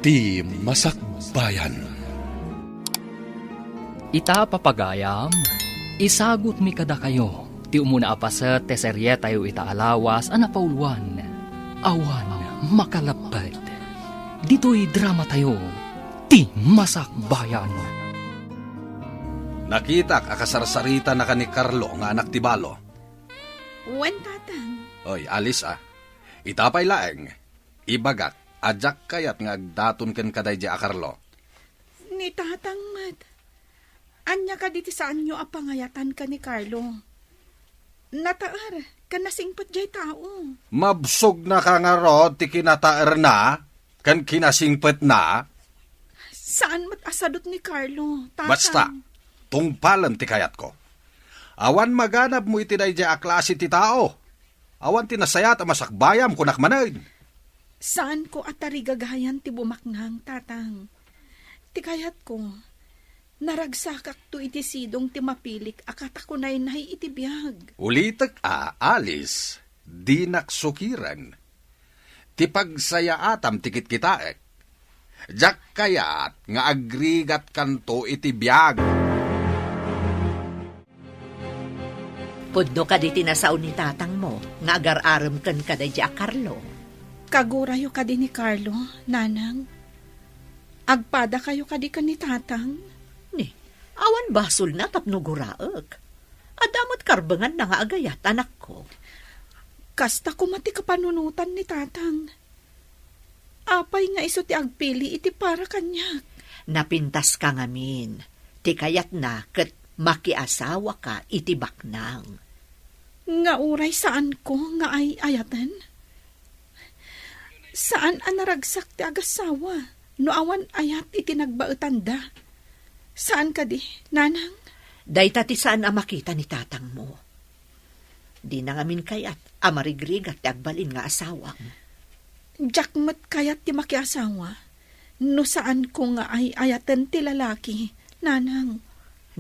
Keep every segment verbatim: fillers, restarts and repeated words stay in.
Ti Masakbayan. Ita, papagayam, isagutmi kadakayo ti umuna a paset ti serietayo ita a lawas a napauluan, Awan Makalapped. Ditoy dramatayo, Ti Masakbayan. Nakitak a kasarsaritana ken ni Carlo nga anak ti balo. Wen, Tatang. Oy, Alice, a. Ita pay laeng, ibagak a diak kayat nga agdaton kenka daydiay a Carlo. Ni Tatang met. Ania kadi ti saanyo a pangayatan ken ni Carlo? Nataer ken nasingpet diay tao. Mabsogna ka ngarud ti kinataerna ken kinasingpetna? Saan met a sadut ni Carlo, Tatang. Basta, tungpalem ti kayatko. Awan maganabmo iti daydiay a klase ti tao. Awan ti nasayaat a masakbayam, kunak manen. Saanko a tarigagayan ti bumaknang, Tatang. Ti kayatko, naragsakakto iti sidong ti mapilik a katakunaynay iti biag. Ulitek a, Alice, dinak sukiren. Ti pagsayaatam ti kitkitaek. Diak kayat nga agrigatkanto iti biag. Pudno kadi ti nasao ni tatangmo nga agar-arem kenka daydiay a Carlo? Kagurayo kadi ni Carlo, Nanang? Agpadakayo kadi ken ni Tatang? Ni, awan basolna tapno guraek. Adda met karbenganna nga agayat, anakko. Kasta koma ti kapanunotan ni Tatang. Apay nga isu ti agpili iti para kaniak? Napintaska ngamin. Ti kayatna ket makiasawaka iti baknang. Nga uray saanko nga ay-ayaten? Saan a naragsak ti agassawa no awan ayat iti nagbaetanda. Saan kadi, Nanang? Dayta ti saan a makita ni tatangmo. Dina ngamin kayat a marigrigat ti agbalin nga asawam. Diak met kayat ti makiasawa no saanko nga ay-ayaten ti lalaki, Nanang.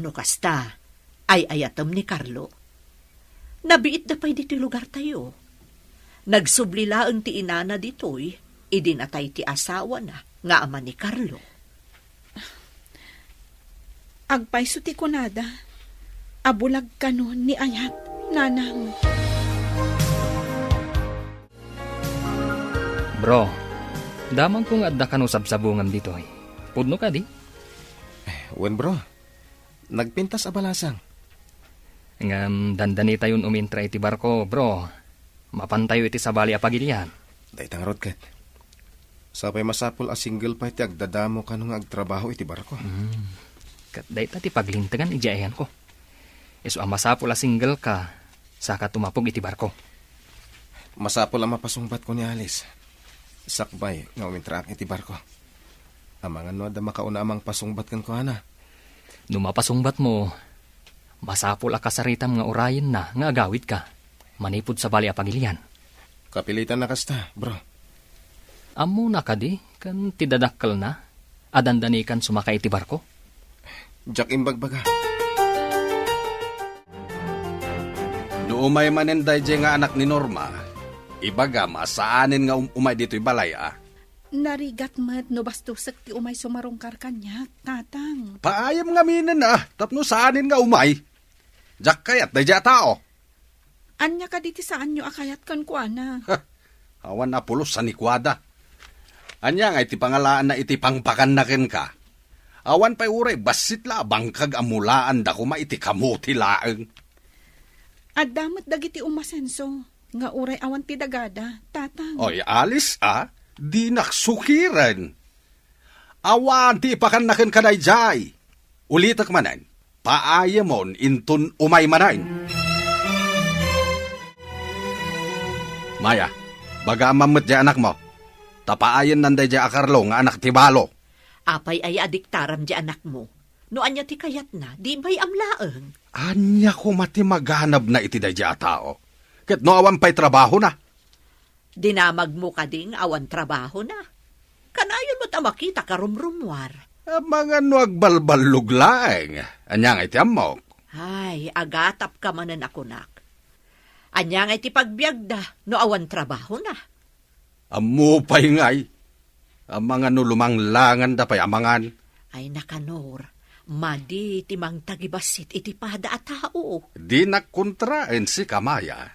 No kasta, ay-ayatem ni Carlo. Nabiitda pay ditoy lugartayo. Nagsubli laeng ti inana ditoy idi natay ti asawana nga ama ni Carlo. Agpayso ti kunada a bulag kano ni ayat, Nanang. Bro, damagko nga adda kano sabsabungam ditoy. Pudno kadi? Eh, wen, bro. Nagpintas a balasang. Ngem dandanitayon umintra iti barko, bro. Mapantayo iti sabali a pagilian. Dayta ngarud ket. Sapay masapul a single pay ti agdadamo kano nga agtrabaho iti barko. Hmm. Ket dayta ti paglintegan idiay ayanko. Isu a masapul a single ka, saka tumapog iti barko. Masapul a mapasungbatko ni Alice. Sakbay nga umintraak iti barko. Amangan no adda makauna a mangpasungbat kenkuana. No mapasungbatmo, masapul a kasaritam nga urayenna nga agawidka manipud sabali a pagilian. Kapilitan a kasta, bro. Ammona kadi ken ti dadakkelna a dandanikan sumaka iti barko? Diak imbagbaga. No umay manen daydiay nga anak ni Norma, ibagam a saanen nga um-, umay ditoy balay a. Narigat met no bastosek ti umay sumarungkar kaniak, Tatang. Paayam ngaminen a, tapno saanen nga umay. Diak kayat daydiay a tao. Ania kadi ti saanyo a kayat kenkuana? Ha, awan a pulos a ni kuada. Ania ngay ti pangalaanna iti pangpakanna kenka? Awan pay uray bassit la a bangkag a mulaanda koma iti kamote laeng. Adda met dagiti umasenso nga uray awan ti dagada, Tatang. Oy, Alice a, dinak sukiren. Awan ti ipakanna kenka daydiay. Ulitek manen, paayemon inton umay manen. Maya, baga met diay anakmo. Ta paayennan daydiay a Carlo nga anak ti balo. Apay aya a diktaram diay anakmo? No ania ti kayatna, di bay-am laeng. Ania koma ti maganabna iti daydiay a tao? Ket no awan pay trabahona? Dinamagmo kadi nga awan trabahona? Kanayon met a makita ka rumrumuar. Amangan no agbalballog laeng. Ania ngay ti ammok? Ay, agatapka manen a kunak. Ania ngay ti pagbiagda no awan trabahona? Ammo pay ngay. Amangan no lumanglanganda pay amangan. Ay, nakanor, madi ti mangtagibassit iti pada a tao. Dinak kontraen sika, Maya.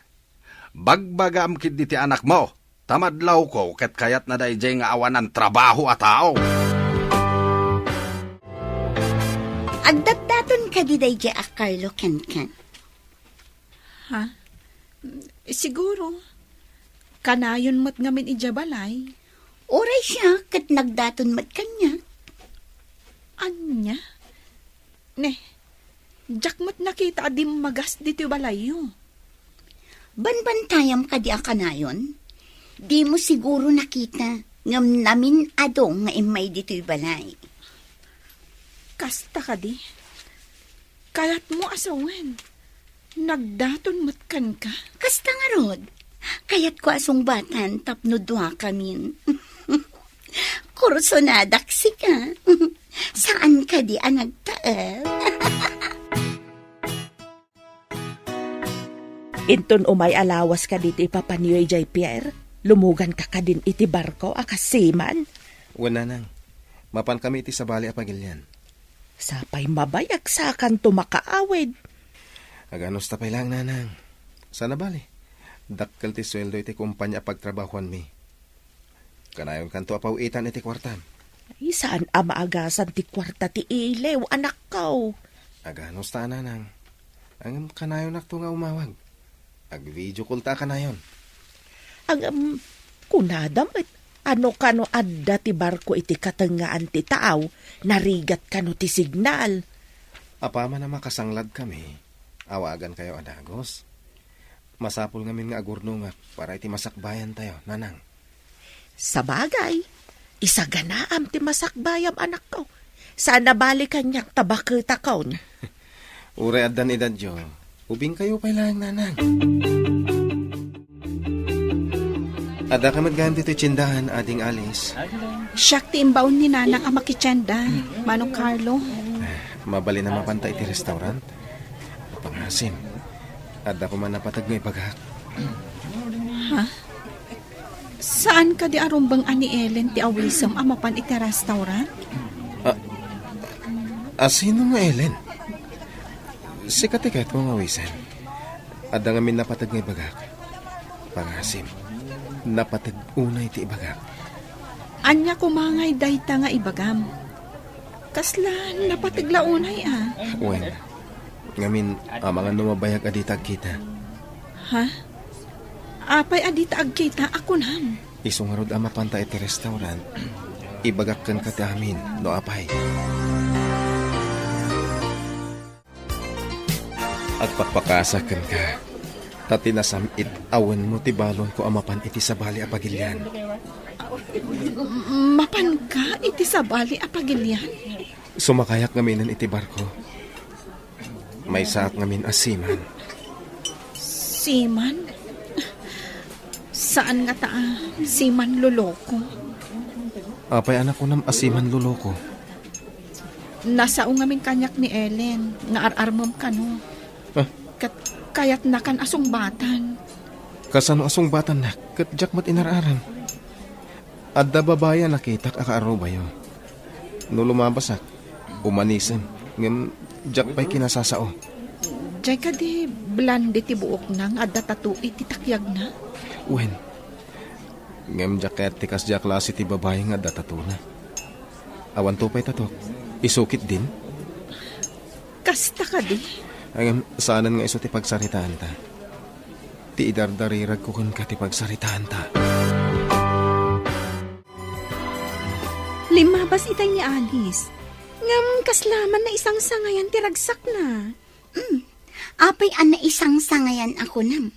Bagbagaam ketdi ti anakmo, ta madlawko ket kayatna daydiay nga awanan trabaho a tao. Agdatdaton kadi daydiay a Carlo kenken? Ha? Siguro. Kanayon met ngamin idiay balay. Uray siak ket nagdaton met kaniak. Ania? Ne, diak met nakita a dimmagas ditoy balayyo. Banbantayam kadi a kanayon? Dimo siguro nakita, ngem namin-ado nga immay ditoy balay. Kasta kadi? Kayatmo a sawen, nagdaton met kenka? Kasta ngarud, kayatko a sungbatan tapno duakamin. Kursonadak sika. Saan kadi a nagtaed? Inton umay a lawas kadi ti ipapanyo idiay pier, lumuganka kadin iti barko a kas seaman? Wen, nanang. Mapankami iti sabali a pagilian. Sapay mabayag sakanto makaawid. Aganusta pay laeng, nanang. Saan a bale, dakkel ti sueldo iti kompania a pagtrabahoanmi. Kanayonkanto a paw-itan iti kuartam. Ay, saan a maagasan ti kuarta ti iliw, anakko. Aganusta a, nanang. Ngem kanayonakto nga umawag. Ag-video call ta a kanayon. Ngem, kunada met, ano kano adda ti barko iti katengngaan ti taaw, narigat kano ti signal? Apaman a makasangladkami, awagankayo a dagus. Masapul ngamin nga agurnongak para iti masakbayantayo, nanang. Sabagay, isaganaam ti masakbayam, anakko. Saan a bale kaniak ta baketakon. Uray addan edadyo, ubingkayo pay laeng, nanang. Addaka met gayam ditoy tiendahan, Ading Alice? Siak ti imbaon ni nanang a makitienda, Manong Carlo. Mabalin a mapanta iti restaurant? Pangasim, adda koma napateg nga ibagak. Ha? Saan kadi a rumbeng a ni Ellen ti awisem a mapan iti restaurant? A, a sino nga Ellen? Sika ti kayatko nga awisen. Adda ngamin napateg nga ibagak. Pangasim, napateg unay ti ibagak. Ania koma ngay dayta nga ibagam? Kasla napateg la unay a? Wen, ngamin, amangan no mabayag a dita agkita. Ha? Apay a dita agkita a kunam? Isu ngarud a mapanta iti restaurant, ibagak kenka ti amin, no apay. Agpakpakaasak kenka, ta ti nasam-it a wenno ti balonko a mapan iti sabali a pagilian. Mapanka iti sabali a pagilian? Sumakayak ngaminen iti barko. Maysaak ngamin a seaman. Seaman? Saan ngata a seaman loloko? Apay a nakunam a seaman loloko? Nasao ngamin kaniak ni Ellen nga ar-armem kano. Ah? Ket kayatnakan a sungbatan. Kasano a sungbatannak ket diak met inar-aram? Adda babai a nakitak a kaarubayo. No lumabasak, umanisem, ngem diak pay kinasasao. Diay kadi blonde ti buokna nga adda tattoo iti takyagna? Wen, ngem diak kayat ti kasdiay a klase ti babai nga adda tattoo-na. Awanto pay tattoo, isu ketdin? Kasta kadi? Ngem saanen nga isu ti pagsaritaanta. Ti idardariragko kenka ti pagsaritaanta. Limmabas itay ni Alice. Ngem kasla man naisangsangayan ti ragsakna. Hmm. Apay a naisangsangayan a kunam?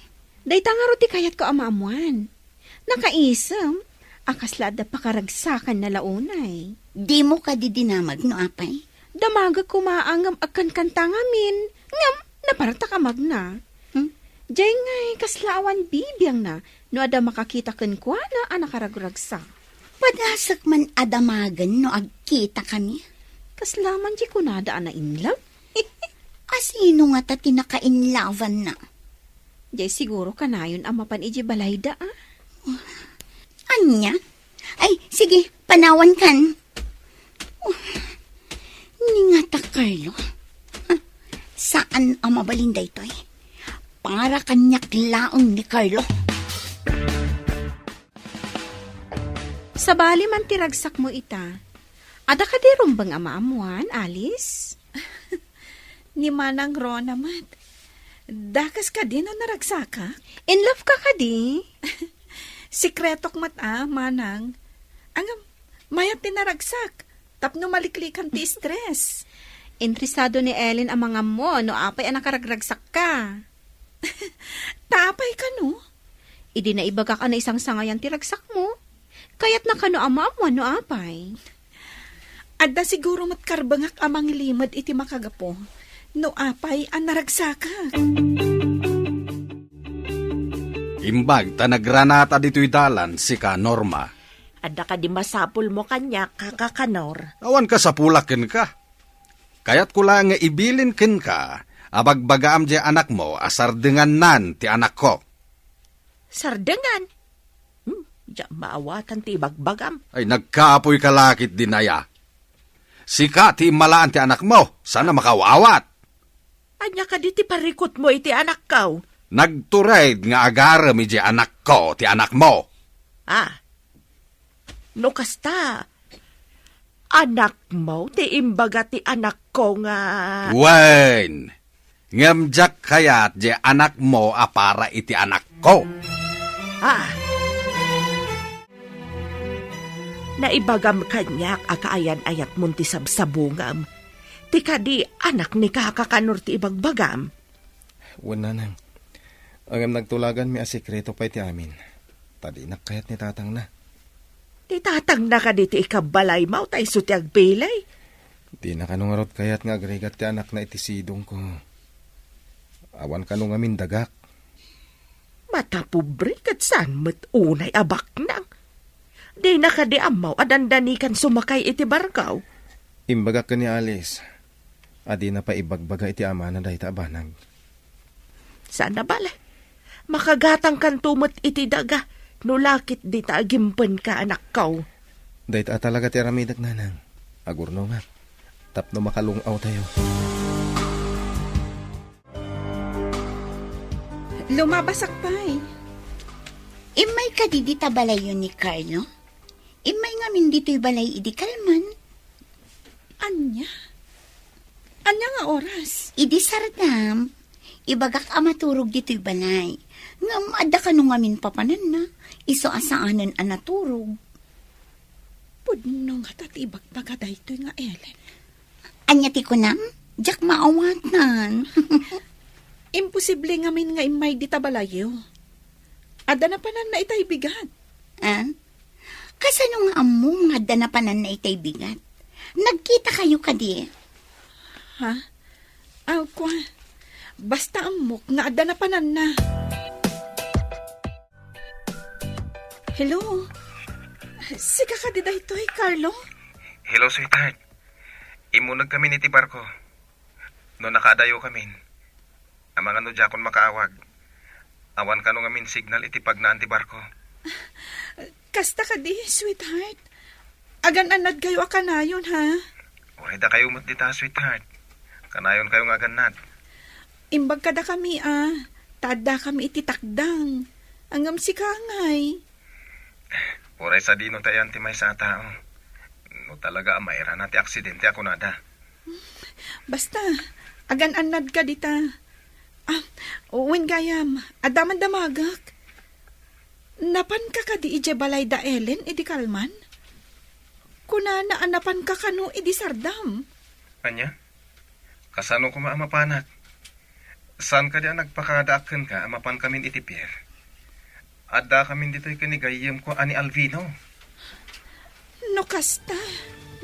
Dayta ngarud ti kayatko a maammuan. Nakaisem a kasla adda pakaragsakanna la unay. Dimo kadi dinamag no apay? Damagek koma a ngem agkankanta ngamin, ngem napartak a magna. Hmm? Diay ngay kasla awan bibiangna no adda makakita kenkuana a nakaragragsak. Padasek man a damagen no agkitakami. Kasla man diay kunada a na-in love? A sino ngata ti naka-in love-anna? Diay siguro kanayon a mapan idiay balayda a. Ania? Ay, sige, Panawankan. Oh, ni ngata, Carlo. Saan a mabalin daytoy. Para kaniak laeng ni Carlo. Sabali man ti ragsakmo ita. Adda kadi rumbeng a maammoan, Alice? Ni Manang Rona met. Dakes kadi no naragsakak? In love ka kadi? Sekretok met a, Manang. Ngem, mayat ti naragsak. Tapno maliklikan ti stress. Interesado ni Ellen a mangammo no apay a nakaragragsakka. Ta apay kano? Idi naibagak a naisangsangayan ti ragsakmo, kayatna kano a maammuan no apay. Adda siguro met karbengak a mangilimed iti makagapu no apay a naragsakak. Imbag ta nagranata ditoy dalan sika, Norma. Adda kadi masapulmo kaniak, Kaka Kanor? Awan kasapulak kenka. Kayatko laeng nga ibilin kenka a bagbagaam diay anakmo a sardengannan ti anakko. Sardengan? Hmm, diak maawatan ti ibagbagam. Ay, nagkapoyka la ketdin aya. Sika ti immalaan ti anakmo, saan a makaawat. Ania kadi ti parikutmo iti anakko? Nagtured nga agarem idiay anakko ti anakmo. Ah, no kasta, anakmo ti imbaga ti anakko nga... Wen, ngem diak kayat diay anakmo a para iti anakko. Ah. Naibagam kaniak a kaayan-ayatmon ti sabsabungam. Ti kadi anak ni Kaka Kanor ti ibagbagam? Wen, Nanang. Ngem nagtulaganmi a sekreto pay ti amin. Ta dinak kayat ni tatangna. Ti tatangna kadi ti ikabbalaymo ta isu ti agbilin? Dina kano ngarud kayat nga agrigat ti anakna iti sidongko. Awan kano ngamin dagak. Matapobre ket saan met unay a baknang. Dina kadi ammo a dandanikan sumakay iti barko? Imbagak ken ni Alice a dina pay ibagbaga iti amana dayta a banag. Saan a bale. Makagatangkanto met iti daga no la ket dita agimpenka, anakko. Dayta a talaga ti aramidek, Nanang. Agurnongak tapno makalung-awtayo. Lumabasak pay. Immay kadi dita balayyo ni Carlo? Immay ngamin ditoy balay idi kalman. Ania? Ania nga oras? Idi sardam, ibagak a maturog ditoy balay. Ngem adda kano ngamin papananna, isu a saanen a naturog. Pudno ngata ti ibagbaga daytoy nga Ellen. Ania ti kunam? Diak maawatan. Imposible ngamin nga immay dita balayyo. Adda napananna itay bigat. Ah? Kasano nga ammo nga adda napananna itay bigat? Nagkitakayo kadi? Ha? Aw, kua. Basta ammok nga adda napananna. Hello? Sika kadi daytoy, Carlo? Hello, sweetheart. Immuneg kamin iti barko. No nakaadayo kamin, amangan no diakon makaawag. Awan kano ngamin signal iti pagnaan ti barko. Kasta kadi, sweetheart. Agan-annadkayo a kanayon, ha? Uray dakayo met dita, sweetheart. Kanayonkayo nga agannad. Imbag kadakami, a, ta addakami iti takdang. Ngem sika ngay. Uray sadino ti ayan ti maysa a tao. No talaga a mairana ti aksidente a kunada. Basta, agan-annadka dita. Ah, wen gayam, adda man damagek. Napanka kadi idiay balay da Ellen idi kalman? Kunana a napanka kano idi sardam. Ania? Kasano koma a mapanak? Saan kadi a nagpakadaak kenka a mapankamin iti pier? Addakamin ditoy ken ni gayyemko a ni Alvino. No kasta,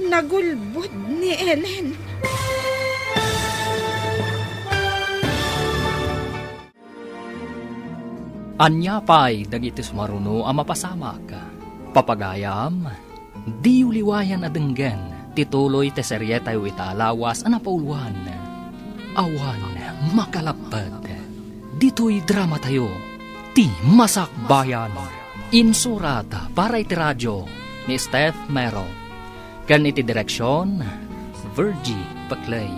nagulbod ni Ellen. Ania pay dagiti sumaruno a mapasamak? Papagayam, diyo liwayan a denggen ti tuloy ti serietayo ita a lawas a napauluan, Awan Makalappet. Ditoy dramatayo, Ti Masakbayan. Insurat para iti radio, ni Steph Mero. Ken iti direksion, Virgie Peclay.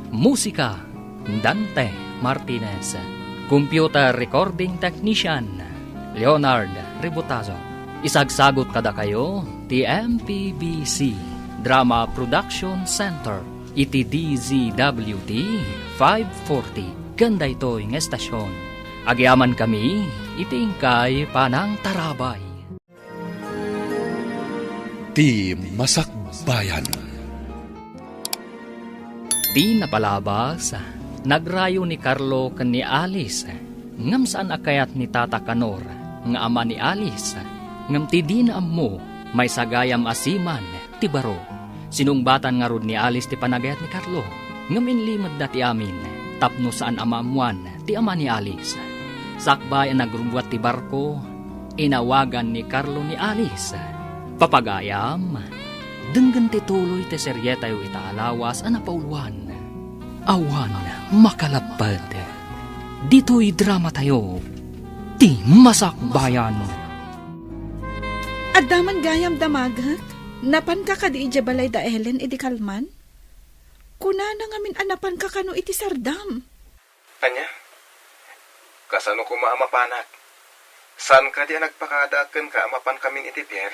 Musika, Dante Martinez. Computer recording technician, Leonard Ributazo. Isagsagut kadakayo ti M P B C Drama Production Center iti D Z W T five forty ken daytoy nga estasion. Agyamankami iti inkay panangtarabay. Ti Masakbayan. Ti napalabas, nagrayo ni Carlo ken ni Alice, ngem saan a kayat ni Tata Kanor nga ama ni Alice, ngem ti dina ammo, maysa gayam a siman ti baro. Sinungbatan ngarud ni Alice ti panagayat ni Carlo, ngem inlimedda ti amin tapno saan a maammoan ti ama ni Alice. Sakbay a nagrubbuat ti barko, inawagan ni Carlo ni Alice. Papagayam, denggen ti tuloy ti serietayo ita a lawas a napauloan. Awan makalapped. Ditoy dramatayo, Ti Masakbayan. Adda man gayam damagek? Napanka kadi idiay balay da Ellen idi kalman? Kunana ngamin a napanka kano iti sardam. Ania? Kasano koma a mapanak? Saan kadi a nagpakadaak kenka a mapankamin iti pier?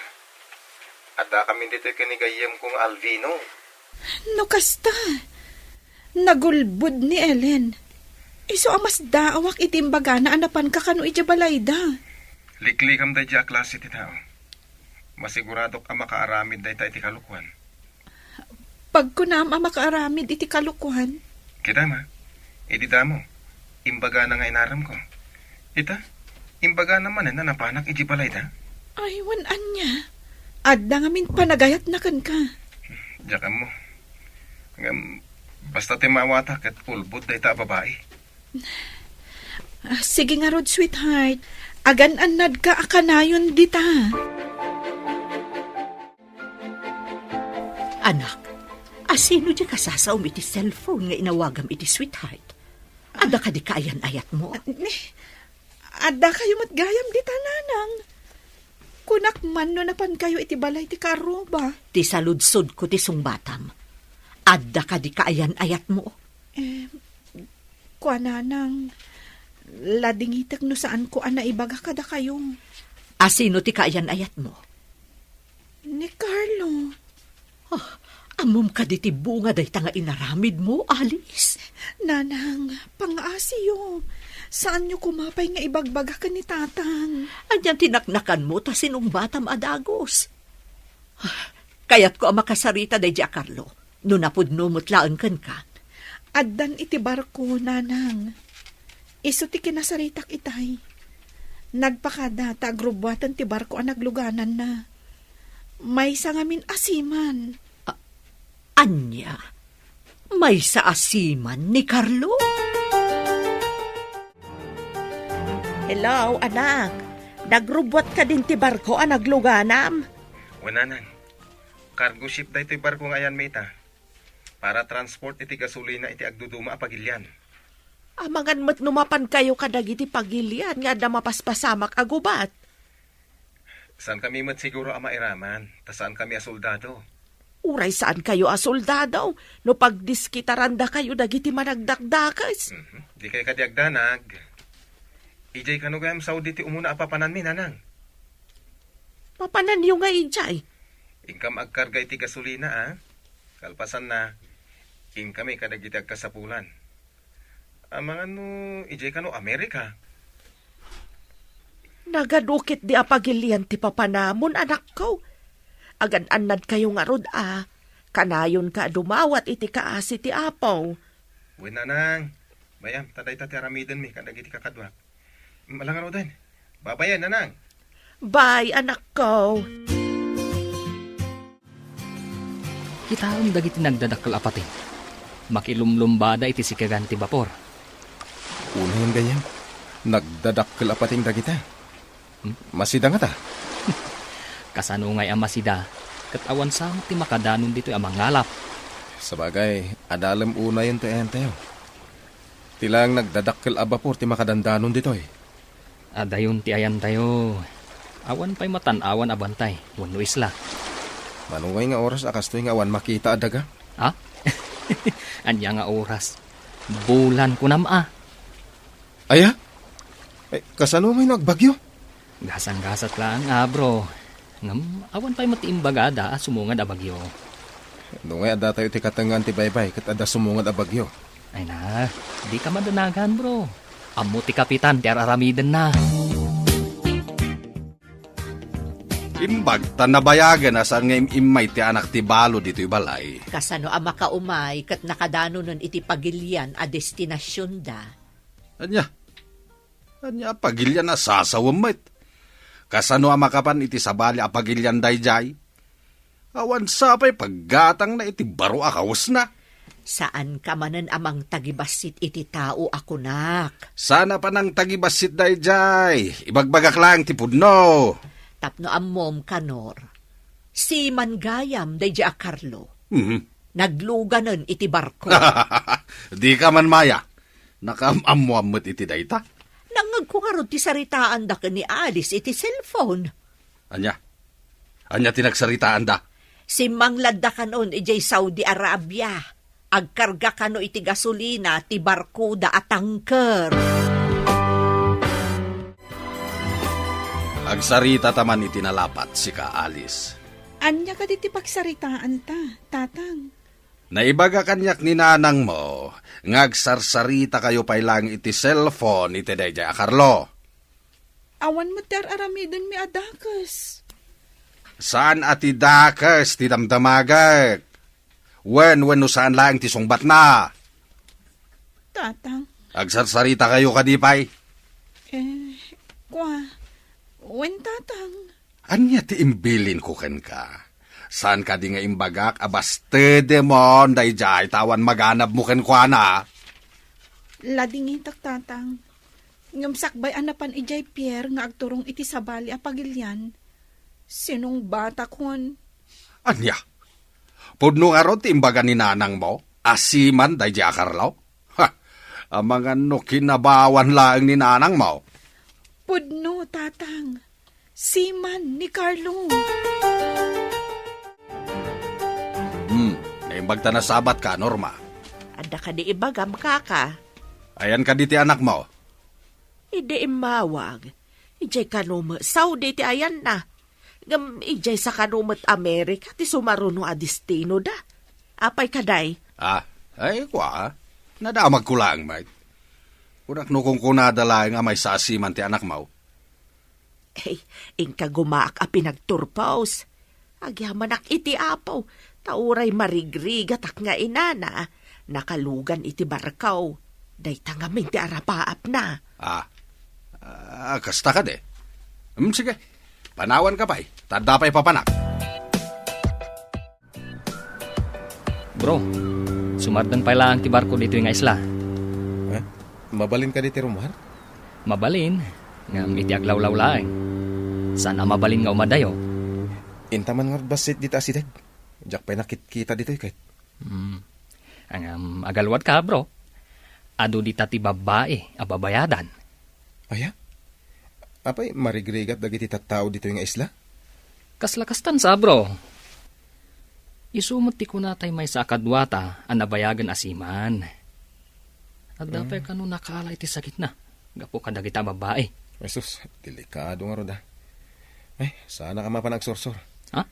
Addakamin ditoy ken ni gayyemko nga Alvino. No kasta, nagulbod ni Ellen. Isu a masdaawak iti imbagana a napanka kano idiay balayda. Liklikam daydiay a klase ti tao. Masiguradok a makaaramid dayta iti kalokuan. Pagkunam a makaaramid iti kalokuan. Kita ma, idi damo, imbagana nga inaremko. Ita, imbagana manen a napanak iti balayda. Ay, wen ania? Adda ngamin panagayatna kenka. Diak ammo. Ngem, basta ti maawata ket ulbod dayta a babai. Ah, sige ngarud, sweetheart. Agan-annadka a kanayon dita. Anak, asino diay kasasaom iti cellphone nga inawagam iti sweetheart? Adda kadi kaayan-ayatmo? Ni, adda kayo met gayam dita, nanang. Kunak man no napan kayo iti balay ti kaarruba. Ti saludsodko ti sungbatam. Adda kadi kaayan-ayatmo? Eh, kuananang, ladingitek no saanko a naibaga kadakayo. Asino ti kaayan-ayatmo? Ni Carlo. Ah, ammom kadi ti bunga dayta nga inaramidmo, Alice? Nanang, pangaasiyo. Saanyo koma pay nga ibagbaga ken ni Tatang. Anian ti naknakanmo ta sinungbatam a dagus? Ah, kayatko a makasarita daydiay a Carlo. No napudno met laeng kenka. Addan iti barko, nanang. Isu ti kinasaritak itay. Nagpakada ta agrubbuaten ti barko a naglugananna. Maysa ngamin a siman. A-, ania? Maysa a siman ni Carlo? Hello, anak. Nagrubbuat kadin ti barko a nagluganam? Wen, nanang. Cargo ship daytoy barko nga ayanmi ita. Para transport iti gasolina iti agduduma a pagilian. Amangan met no mapan kayo kadagiti pagilian nga adda mapaspasamak a gubat. Saan kami met siguro a mairaman, ta saan kami a soldado. Uray saan kayo a soldado, no pagdiskitaranda kayo dagiti managdakdakes. Mhm. Di kay kadi agdanag. Ijay kano gayam Saudi ti umuna a papananmi, nanang? Papananyo nga ijay? Inkam agkarga iti gasolina, a? Kalpasanna, inkami kadagiti agkasapulan. Amangan no ijay kano Amerika? Nagadu ketdi a pagilian ti papanamon, anakko. Agan-annad kayo ngarud a, kanayonka a dumawat iti kaasi ti Apo. Wen, nanang. Bay-am, ta dayta ti aramidenmi kadagiti kakaduak. Ala ngaruden. Babayen, nanang. Bye, anakko. Kitaem dagiti nagdadakkel a pateng. Makilumlumbada iti sikegan ti bapor. Unayen gayam, nagdadakkel a pateng dagita. Hmm? Masida ngata? Kasano ngay a masida? Ket awan sa met ti makadanon ditoy a mangalap. Sabagay, adalem unayen ti ayantayo. Ti laeng nagdadakkel a bapor ti makadandanon ditoy. Adayon ti ayantayo. Awan pay matan-awan a bantay wenno isla. Mano ngay nga oras a kastoy nga awan makita a daga? Ha? Ania nga oras? Bulan kunam a. Aya? Eh, kasano may no agbagyo? Gasang-gasat laeng a, bro. Ngem awan pay met ti imbagada a sumungad a bagyo. No ngay adda tayo ti katengngaan ti baybay ket adda sumungad a bagyo. Ay na, dika madanagan, bro. Ammo ti kapitan ti ar-aramidenna. Imbag ta nabayagen a saan nga im-immay ti anak ti balo ditoy balay. Kasano a makaumay ket nakadanonen iti pagilian a destinasionda? Ania? Ania a pagilian a sasawem met? Kasano a makapan iti sabali a pagilian daydiay? Awan sa pay paggatangna iti baro a kawesna. Saanka manen a mangtagibassit iti tao a kunak. Saan a panangtagibassit daydiay. Ibagbagak laeng ti pudno. Tapno ammom, Kanor, siman gayam daydiay a Carlo. Mhm. Nagluganen iti barko. Dika man maya. Nakaam-ammoan met iti dayta. Nangngegko ngarud ti saritaanda ken ni Alice iti cellphone. Ania? Ania ti nagsaritaanda? Simmangladda kanon idiay Saudi Arabia. Agkarga kano iti gasolina ti barkoda a tanker. Agsarita ta man iti nalapat, sika, Alice. Ania kadi ti pagsaritaanta, Tatang? Naibaga kaniak ni nanangmo nga agsarsarita kayo pay laeng iti cellphone iti daydiay a Carlo. Awan met ti ar-aramidenmi a dakes. Saan a ti dakes ti damdamagek? Wen, wenno saan laeng ti sungbatna? Tatang. Agsarsarita kayo kadi pay? Eh, kwa. Wen, Tatang. Ania ti imbilinko kenka? Saan kadi nga imbagak a bastedemon daydiay ta awan maganabmo kenkuana? Ladingitak, Tatang. Ngem sakbay a napan idiay pier nga agturong iti sabali a pagilian, sinungbatakon. Ania? Pudno ngarud ti imbaga ni nanangmo a siman daydiay a Carlo? Ha! Amangan no kinabawan laeng ni nanangmo. Pudno, Tatang. Siman ni Carlo. Hmm, naimbag ta nasabatka, Norma. Adda kadi ibagam, kaka? Ayan kadi ti anakmo? Idi immawag, idiay kano met Saudi ti ayanna. Ngem idiay sa kano met Amerika ti sumaruno a destinoda. Apay kadi? Ah, ay, kua, nadamagko laeng met. Kunak no kunkunada laeng a maysa a siman ti anakmo. Ay, inka gumaak a pinagturpos. Agyamanak iti Apo, ta uray marigrigatak nga inana, nakalugan iti barko. Dayta ngamin ti arapaapna. Ah, ah, kasta kadi. Hmm, sige, panawanka pay, ta adda pay papanak. Bro, sumardeng pay laeng ti barko ditoy nga isla. Eh? Mabalin kadi ti rummuar? Mabalin, ngem iti aglawlaw laeng. Saan a mabalin nga umadayo. Inta man ngarud bassit dita asideg. Diak pay nakitkita ditoy ket. Hmm. Ngem agaluadka, bro. Adu dita ti babbai a babayadan. Aya? Apay, marigrigat dagiti tattao ditoy nga isla? Kasla kastan sa, bro. Isu met ti kuna tay maysa a kaduata a nabayagen a siman. Adda pay kano nakaala iti sakitna gapu kadagita a babbai. Jesus, delikado ngarud a. Ay, saanak a mapan agsursor. Ha?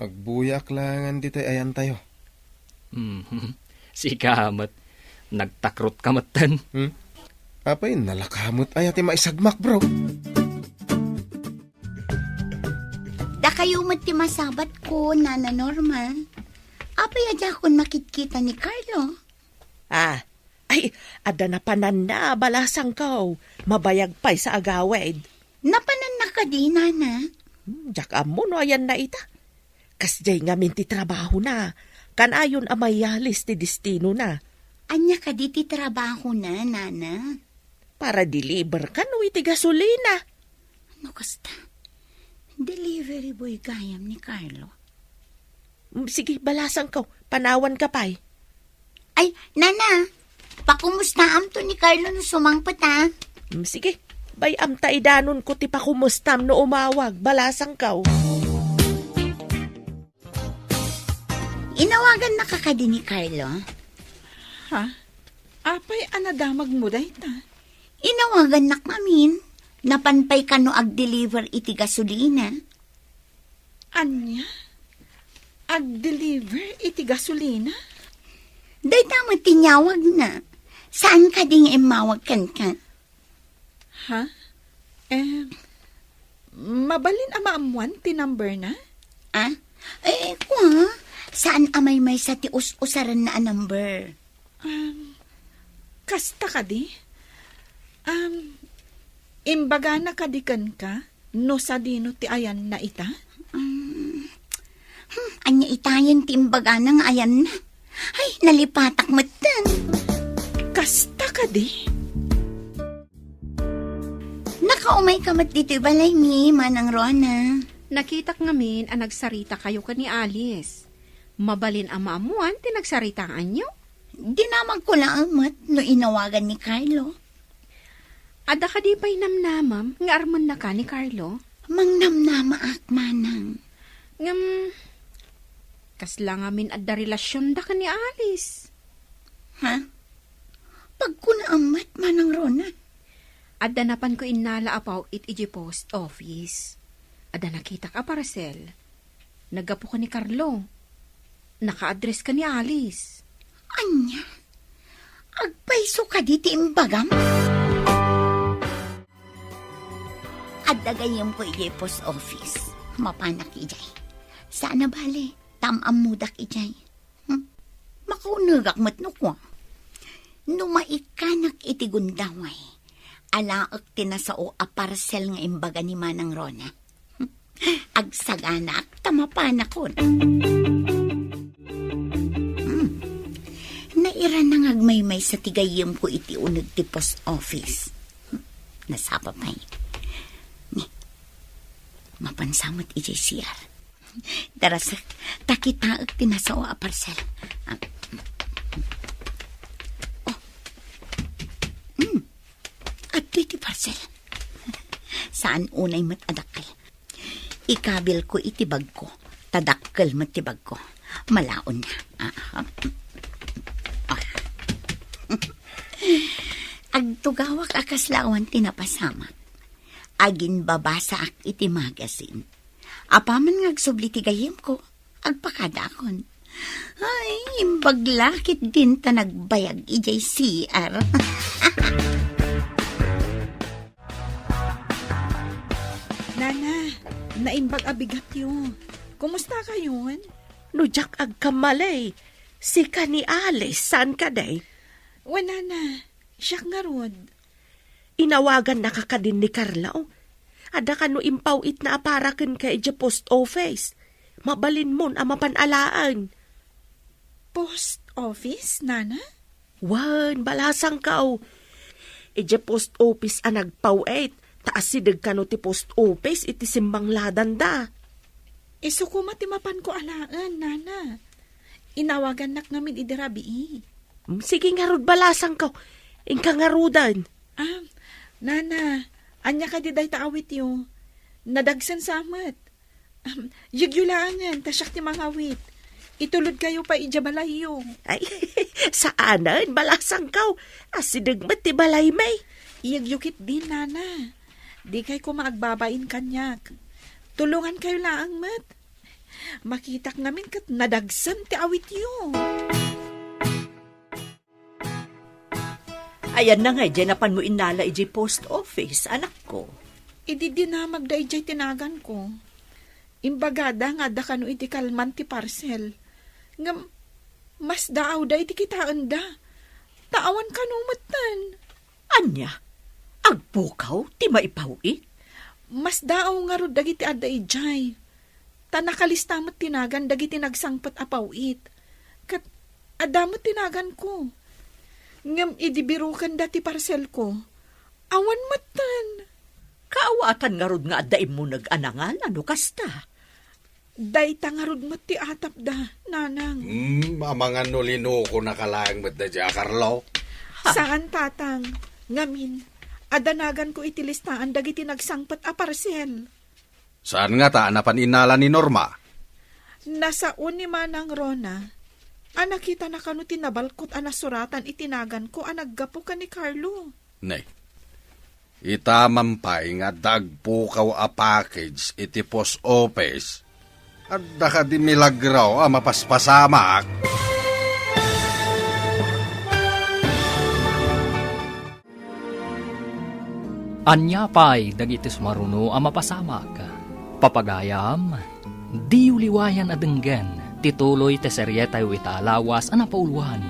Agbuyaak laengen ditoy ayantayo. Hmm, sika met. Nagtakrotka metten. Hmm? Apay, nalaka met aya ti maisagmak, bro? Dakayo met ti masabatko, Nana Norma. Apay a diakon makitkita ni Carlo? Ah, ay, adda napananna, balasangko. Mabayag pay sa agawid. Napananna kadi, Nana? Hmm, diak ammo no ayanna ita. Kasdiay ngamin ti trabahona. Kanayon a mayalis ti destinona. Ania kadi ti trabahona, Nana? Para deliver kano iti gasolina. No kasta, delivery boy gayam ni Carlo. Mm, sige, balasangko. Panawanka pay. Ay, Nana, pakumustaamto ni Carlo no sumangpet, a. Mm, sige, bay-am ta idanonko ti pakumustam no umawag, balasangko. Inawagannaka kadi ni Carlo? Ha? Apay a nadamagmo dayta? Inawagannak ngamin. Napan pay kano agdeliver iti gasolina. Ania? Agdeliver iti gasolina? Dayta met ti inyawagna. Saan kadi nga immawag kenka? Ha? Eh, mabalin a maammuan ti number na? Ah? Eh, kua, saan a maymaysa ti us-usaranna a number? Um, kasta kadi? Um, imbagana kadi kenka no sadino ti ayanna ita? Um, hmm, ania itayen ti imbagana nga ayanna? Ay, nalipatak metten. Kasta kadi? Nakaumayka met ditoy balaymi, Manang Rona. Nakitak ngamin a nagsarita kayo ken ni Alice. Mabalin a maammuan ti nagsaritaanyo? Dinamagko laeng met no inawagan ni Carlo. Adda kadi pay namnamam nga armennaka ni Carlo? Mangnamnamaak, Manang. Ngem, kasla ngamin adda relasionda ken ni Alice? Ha? Pagkunaam met, Manang Rona. Adda napanko innala a paw-it idiay post office. Adda nakitak a parcel. Naggapu ken ni Carlo. Naka-address ken ni Alice. Ania? Agpayso kadi ti imbagam? Adda gayyemko idiay post office. Mapanak idiay. Saan a bale, ta am-ammodak idiay. Hmm? Makaunegak met no kua. No maikkanak iti gundaway, alaek ti nasao a parcel nga imbaga ni Manang Rona. Agsaganaak ta mapanakon. Hmm. Nairana nga agmaymaysa ti gayyemko iti uneg ti post office. Hmm. Nasapa pay. Ni, mapansa met idiay C R. Darasek, ta kitaek ti nasao a parcel. Ah. Oh. Hmm. Adtoy ti parcel. Saan unay met a dakkel. Ikabilko iti bagko. Ta dakkel met ti bagko. Malaonna. Ah, ah. Ah. Agtugawak a kasla awan ti napasamak. Aginbabasaak iti magazine. Apaman nga agsubli ti gayyemko, agpakadaakon. Ay, imbag la ketdin ta nagbayag idiay C R. Nana, naimbag a bigatyo. Kumusta kayon? No diak agkamali, sika ni Alice, saan kadi? Wen, Nana, siak ngarud. Inawagannaka kadin ni Carlo? Adda kano impaw-itna a para kenka idiay post office. Mabalinmon a mapan alaen. Post office, Nana? Wen, balasangko. Idiay post office a nagpaw-it, ta asideg kano ti post office iti simbangladanda. Isu koma ti mapanko alaen, Nana. Inawagannak ngamin idi rabii. Mm, sige ngarud, balasangko. Inka ngaruden. Ah, Nana, ania kadi dayta awityo? Nadagsen sa met. Ahem, yegyo laengen, ta siak ti mangawit. Itulodkayo pay idiay balayyo. Ay, saanen, balasangko. Asideg met ti balaymi. Yegyo ketdin, Nana. Dikay koma agbabain kaniak. Tulongankayo laeng met. Makitak ngamin ket nadagsen ti awityo. Ayanna nga idiay napanmo innala idiay post office, anakko? Idi dinamagda idiay ti naganko, imbagada nga adda kano iti kalman ti parcel. Ngem, masdaawda iti kitaenda. Ta awan kano metten. Ania? Agpukaw ti maipaw-it? Masdaaw ngarud dagiti adda idiay. Ta nakalista met ti nagan dagiti nagsangpet a paw-it. Ket adda met ti naganko. Ngem idi birokenda ti parselko, awan metten. Kaawatan ngarud nga adda immuneg a nangan no kasta? Dayta ngarud met ti atapda, Nanang. Hmm, amangan no linokonaka laeng met daydiay a Carlo? Ha? Saan, Tatang. Ngamin, adda naganko iti listaan dagiti nagsangpet a parsel. Saan ngata a napan innala ni Norma? Nasao ni Manang Rona a nakitana kano ti nabalkot a nasuratan iti naganko a naggapu ken ni Carlo. Ne, ita man pay nga adda agpukaw a package iti post office. Adda kadi milagro a mapaspasamak? Ania pay dagiti sumaruno a mapasamak? Papagayam, diyo liwayan a denggen ti tuloy ti serietayo ita a lawas a napauluan,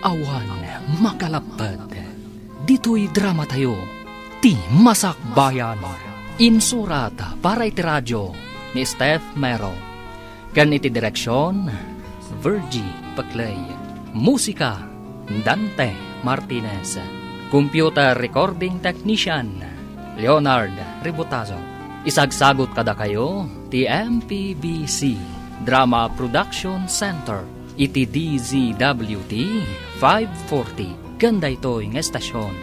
Awan Makalapped. Ditoy dramatayo, ti Masakbayan. Insurat para iti radio ni Steph Mero. Ken iti direksion, Virgie Paclay. Musika, Dante Martinez. Computer recording technician, Leonard Ributazo. Isagsagot kadakayo ti M P B C Drama Production Center iti D Z W T five forty ken daytoy nga estasion.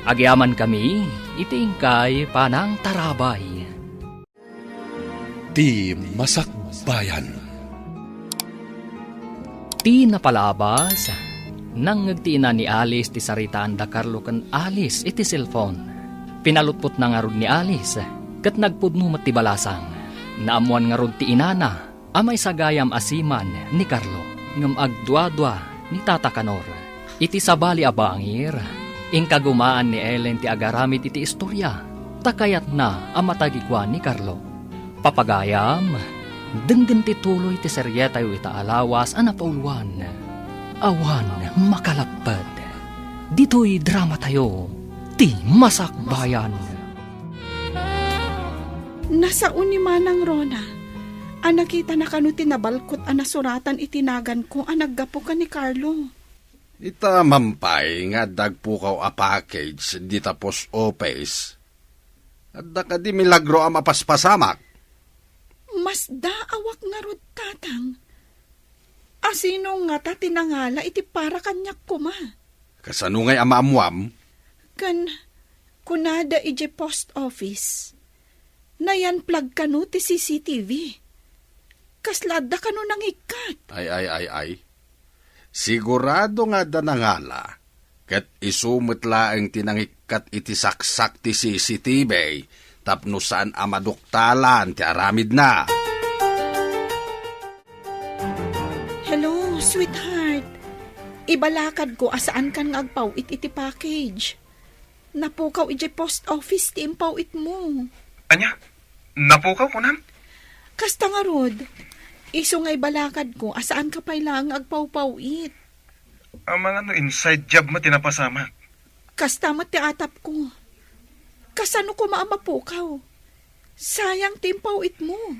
Agyamankami iti inkay panangtarabay. Ti Masakbayan. Ti napalabas, nangngeg ti ina ni Alice ti saritaan da Carlo ken Alice iti cellphone. Pinalutpotna ngarud ni Alice, ket nagpudno met ti balasang. Naammoan ngarud ti inana a maisagayam a siman ni Carlo, ngem agduadua ni Tata Kanor. Iti sabali a bangir, inkagumaan ni Ellen ti agaramid iti istoria, ta kayatna a matagikuan ni Carlo. Papagayam, denggen ti tuloy ti serietayo ita a lawas a napauluan, Awan Makalapped. Ditoy dramatayo, ti Masakbayan. Nasao ni Manang Rona a nakitana kano ti nabalkot a nasuratan iti naganko a naggapu ken ni Carlo. Ita man pay nga adda agpukaw a package dita post office. Adda kadi milagro a mapaspasamak? Masdaawak ngarud, Tatang. Asino ngata ti nangala iti para kaniak koma? Kasano ngay a maammuam? Ken kunada idiay post office, nayan-flag kano ti C C T V. Kasla adda kano nangikkat? Ay, ay, ay, ay. Sigurado nga adda nangala, ket isu met laeng ti nangikkat iti saksak ti C C T V tapno saan a maduktalan ti aramidna. Hello, sweetheart. Ibalakadko a saankan nga agpaw-it iti package. Napukaw idiay post office ti impaw-itmo. Ania? Napukaw, kunam? Kasta ngarud, isu nga ibalakadko a saanka pay laeng nga agpawpaw-it. Amangan no inside job met ti napasamak. Kasta met ti atapko. Kasano koma a mapukaw? Sayang ti impaw-itmo.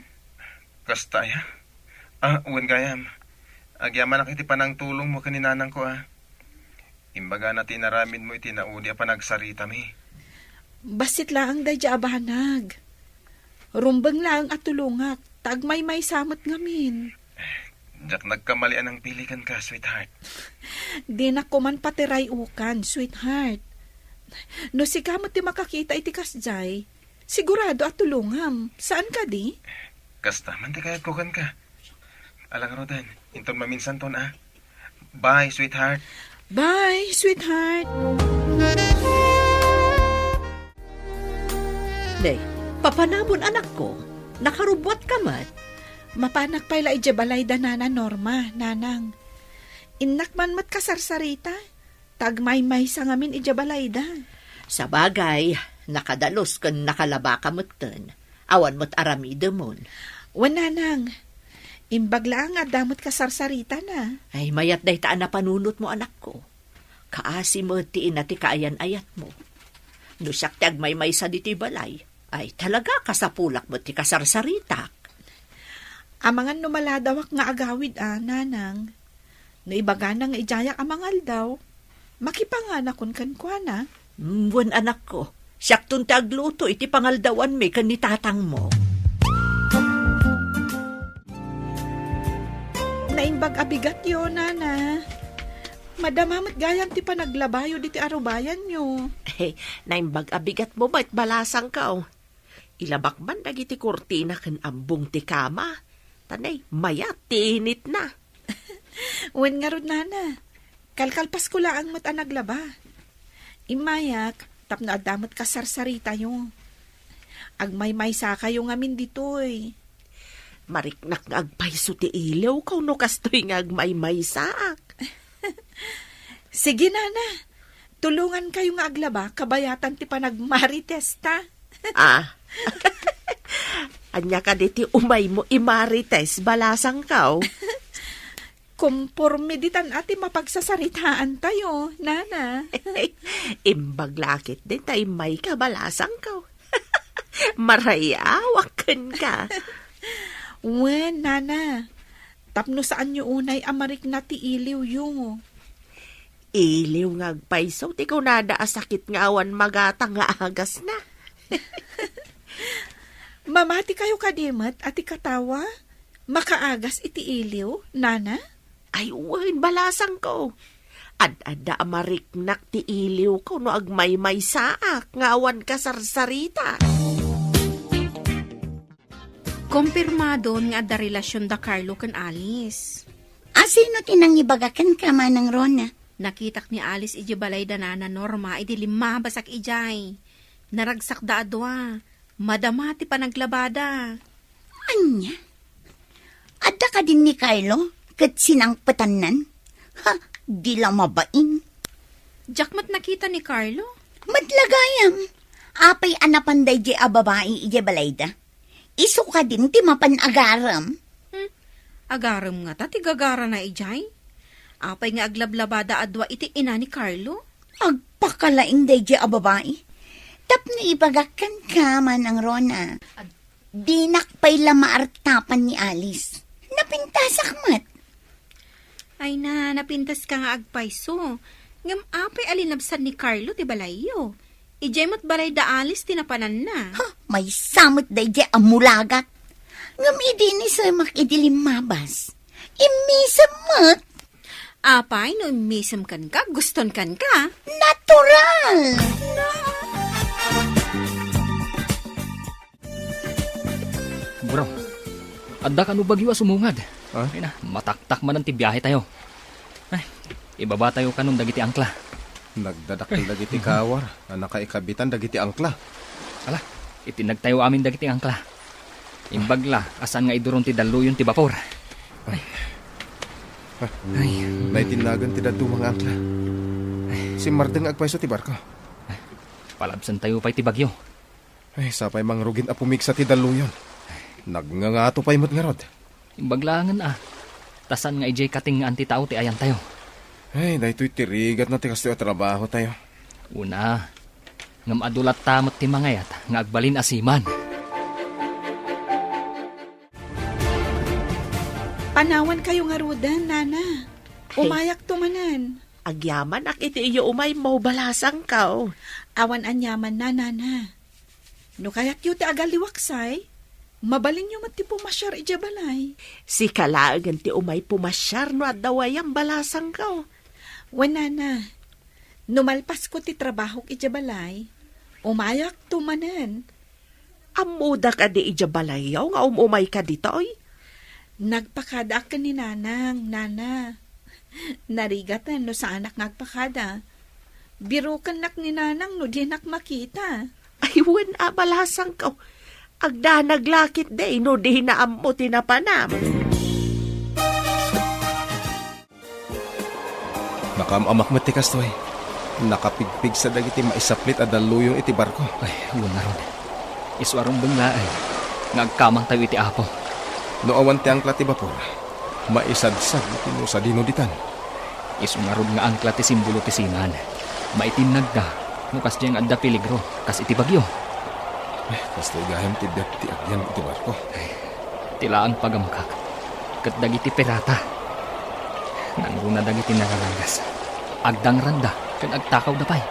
Kasta aya? Ah, wen gayam. Agyamanak iti panangtulongmo ken ni nanangko, ah. Imbagana ti inaramidmo iti naudi a panagsaritami. Bassit laeng daydiay a banag. Rumbeng laeng a tulongak, ta agmaymaysa met ngamin. Diak nagkamali a nangpili kenka, sweetheart. Dinak koman patiray-ukan, sweetheart. No sika met ti makakita iti kasdiay, sigurado a tulongam. Saan kadi? Kasta man ti kayatko kenka. Ala ngaruden, inton maminsanton, ah. Bye, sweetheart. Bye, sweetheart. Day, papanamon, anakko. Nakarubbuatka met. Mapanak pay la idiay balayda, Nana Norma, Nanang. Innak man met kasarsarita, ta agmaymaysa ngamin idiay balayda. Sabagay, nakadalus ken nakalabaka metten. Awan met aramidemon. Wen, Nanang. Imbag laeng nga adda met kasarsaritana. Ay, mayat dayta a napanunotmo, anakko. Kaasi met ti ina ti kaayan-ayatmo. No siak ti agmaymaysa ditoy balay, ay, talaga, kasapulak met ti kasarsaritak. Amangan no maladawak nga agawid a, Nanang. No ibagana nga idiayak a mangaldaw, makipanganakon kenkuana. Mm, wen, anakko, siakton ti agluto iti pangaldawanmi ken ni tatangmo. Naimbag a bigatyo, Nana. Madama met gayam ti panaglabayo diti arubayanyo. Naimbag a bigatmo met, balasangko. Ilabak man dagiti kurtina ken abbong ti kama, Anay, mayat ti initna. Wen ngarud, nana. Kalkalpasko laeng met a naglaba. Immayak, tapno adda met kasarsaritatayo. Agmaymaysakayo ngamin ditoy. Mariknak nga agpayso ti iliwko no kastoy nga agmaymaysaak. Sige, nana. Tulongankayo nga aglaba, kabayatan ti panagmaritesta. Ah. Ania kadi ti umaymo imarites, balasangko? Komporme ditan a ti mapagsasaritaantayo, nana. Imbag la ketdin ta immayka, balasangko. Marayawak kenka. Wen, nana. Tapno saanyo unay a marikna ti iliwyo. Iliw nga agpayso ti kunada a sakit nga awan magatang nga agasna. Mamatikayo kadi met a ti katawa? Makaagas iti iliw, nana? Ay, wen, balasangko. Ad-adda a mariknak ti iliwko no agmaymaysaak nga awan kasarsarita. Kompirmadon nga adda relasion da Carlo ken Alice. A, sino ti nangibaga kenka, Manang Rona? Nakitak ni Alice idiay balay da Nana Norma idi limmabasak idiay. Naragsakda a dua. Madama ti panaglabada. Ania? Adda kadin ni Carlo ket sinangpetannan? Ha, di la mabain. Diak met nakita ni Carlo. Met la gayam. Apay a napan daydiay a babai idiay balayda? Isu kadin ti mapan agarem. Hmm, agarem ngata ti gagarana idiay? Apay nga aglablabada a dua iti ina ni Carlo? Agpakalaing daydiay a babai. Tapno ibagak kenka, Manang Rona. Dinak pay la maartapan ni Alice. Napintasak met. Ay na, napintaska nga agpayso. Ngem apay a linabsan ni Carlo ti balayyo? Idiay met balay da Alice ti napananna. Ha, maysa met daydiay a mulagat. Ngem idi inisemak idi limmabas, immisem met. Apay no immisem kenka, guston kenka? Natural! Bro, adda kano bagyo a sumungad. Ha? Ay na, mataktak manen ti biahe tayo. Ay, ibaba tayo kanon dagiti angkla. Nagdadakkel dagiti kawar a nakaikabitan dagiti angkla. Ala, itinnag tayo amin dagiti angkla. Imbag la, a saan nga iduron ti dalluyon ti bapor. Ay. Ay. Naitinnagan ti dadduma nga angkla. Simmardeng nga agpayso ti barko. Palabsan tayo pay ti bagyo. Ay, sapay mangrugin a pumigsa ti dalluyon. Nagngangato pay met ngarud. Imbag laengen a. Ta saan nga idiay katengngaan ti tao ti ayantayo. Ay, daytoy ti rigatna ti kastoy a trabahotayo. Una, ngem adu latta met ti mangayat nga agbalin a seaman. Panawankayo ngaruden, nana. Hey. Umayakto manen. Agyamanak iti iyo umaymo, balasangko. Awan aniamanna, nana. No kayatyo ti agaliwaksay, mabalinyo met ti pumasiar idiay balay. Sika laengen ti umay pumasiar no adda wayam, balasangko. Wen, nana, no malpasko ti trabahok idiay balay, umayakto manen. Ammoda kadi idiay balayyo nga um-umayka ditoy? Nagpakadaak ken ni Nanang, nana. Narigaten no saanak nga agpakada. Birokennak ni Nanang no dinak makita. Ay, wen a, balasangko. Agdanag la ketdi no dina ammo ti napanam. Nakaam-amak met ti kastoy. Nakapigpigsa dagiti maisaplit a dalluyon iti barko. Ay, wen ngarud. Isu a rumbeng laeng nga agkamangtayo iti Apo. No awan ti angkla ti bapor, maisadsad iti no sadino ditan. Isu ngarud nga angkla ti simbolo ti seaman. Maitinnagda no kasdiay nga adda peligro, kas iti bagyo. Ay, kastoy gayam ti biag ti agyan iti barko. Ay, ti laeng pagamkak ket dagiti pirata. Nangruna dagiti nararangas. Agdangranda ken agtakawda pay.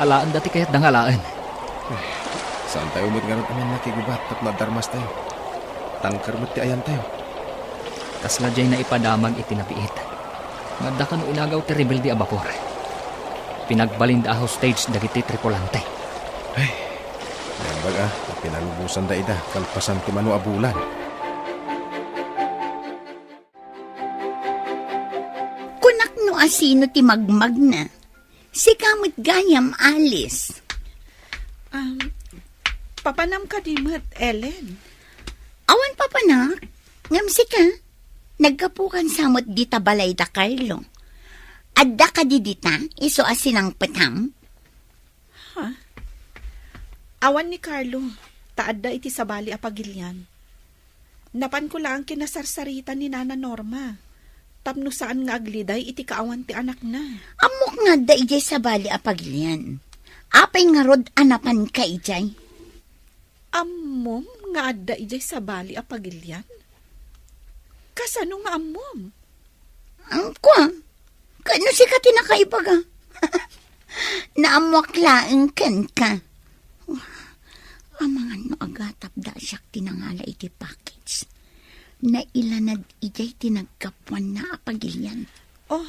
Alaenda ti kayatda nga alaen. Ay, saantayo met ngarud a mannakigubat tapno adda armastayo. Tangker met ti ayantayo. Kasla diay naipadamag iti napiit. Nga adda kano inagaw ti rebelde a bapor. Pinagbalinda a hostage dagiti tripulante. Ay, naimbag a, ta pinalubosanda ida kalpasan ti mano a bulan. a sino ti magmagna. Sika met gayam, Alice. Um, papanam kadi met, Ellen? Awan papanak, ngem sika, naggapukan sa met dita balay da Carlo. Adda kadi dita, isu a sinangpetam? Ha? Awan ni Carlo, ta adda iti sabali a pagilian. Napanko laeng kinasarsarita ni Nana Norma, tapno saan nga agliday iti kaawan ti anakna. Ammok nga adda idiay sabali a pagilian. Apay ngarud a napanka idiay? Ammom nga adda idiay sabali a pagilian? Kasano nga ammom? Ang kwa, kano sika ti nakaibaga? Naammoak laeng kenka. Amangan no agatapda siak ti nangala iti package. Nailanad idiay ti naggapuanna a pagilian. Oh,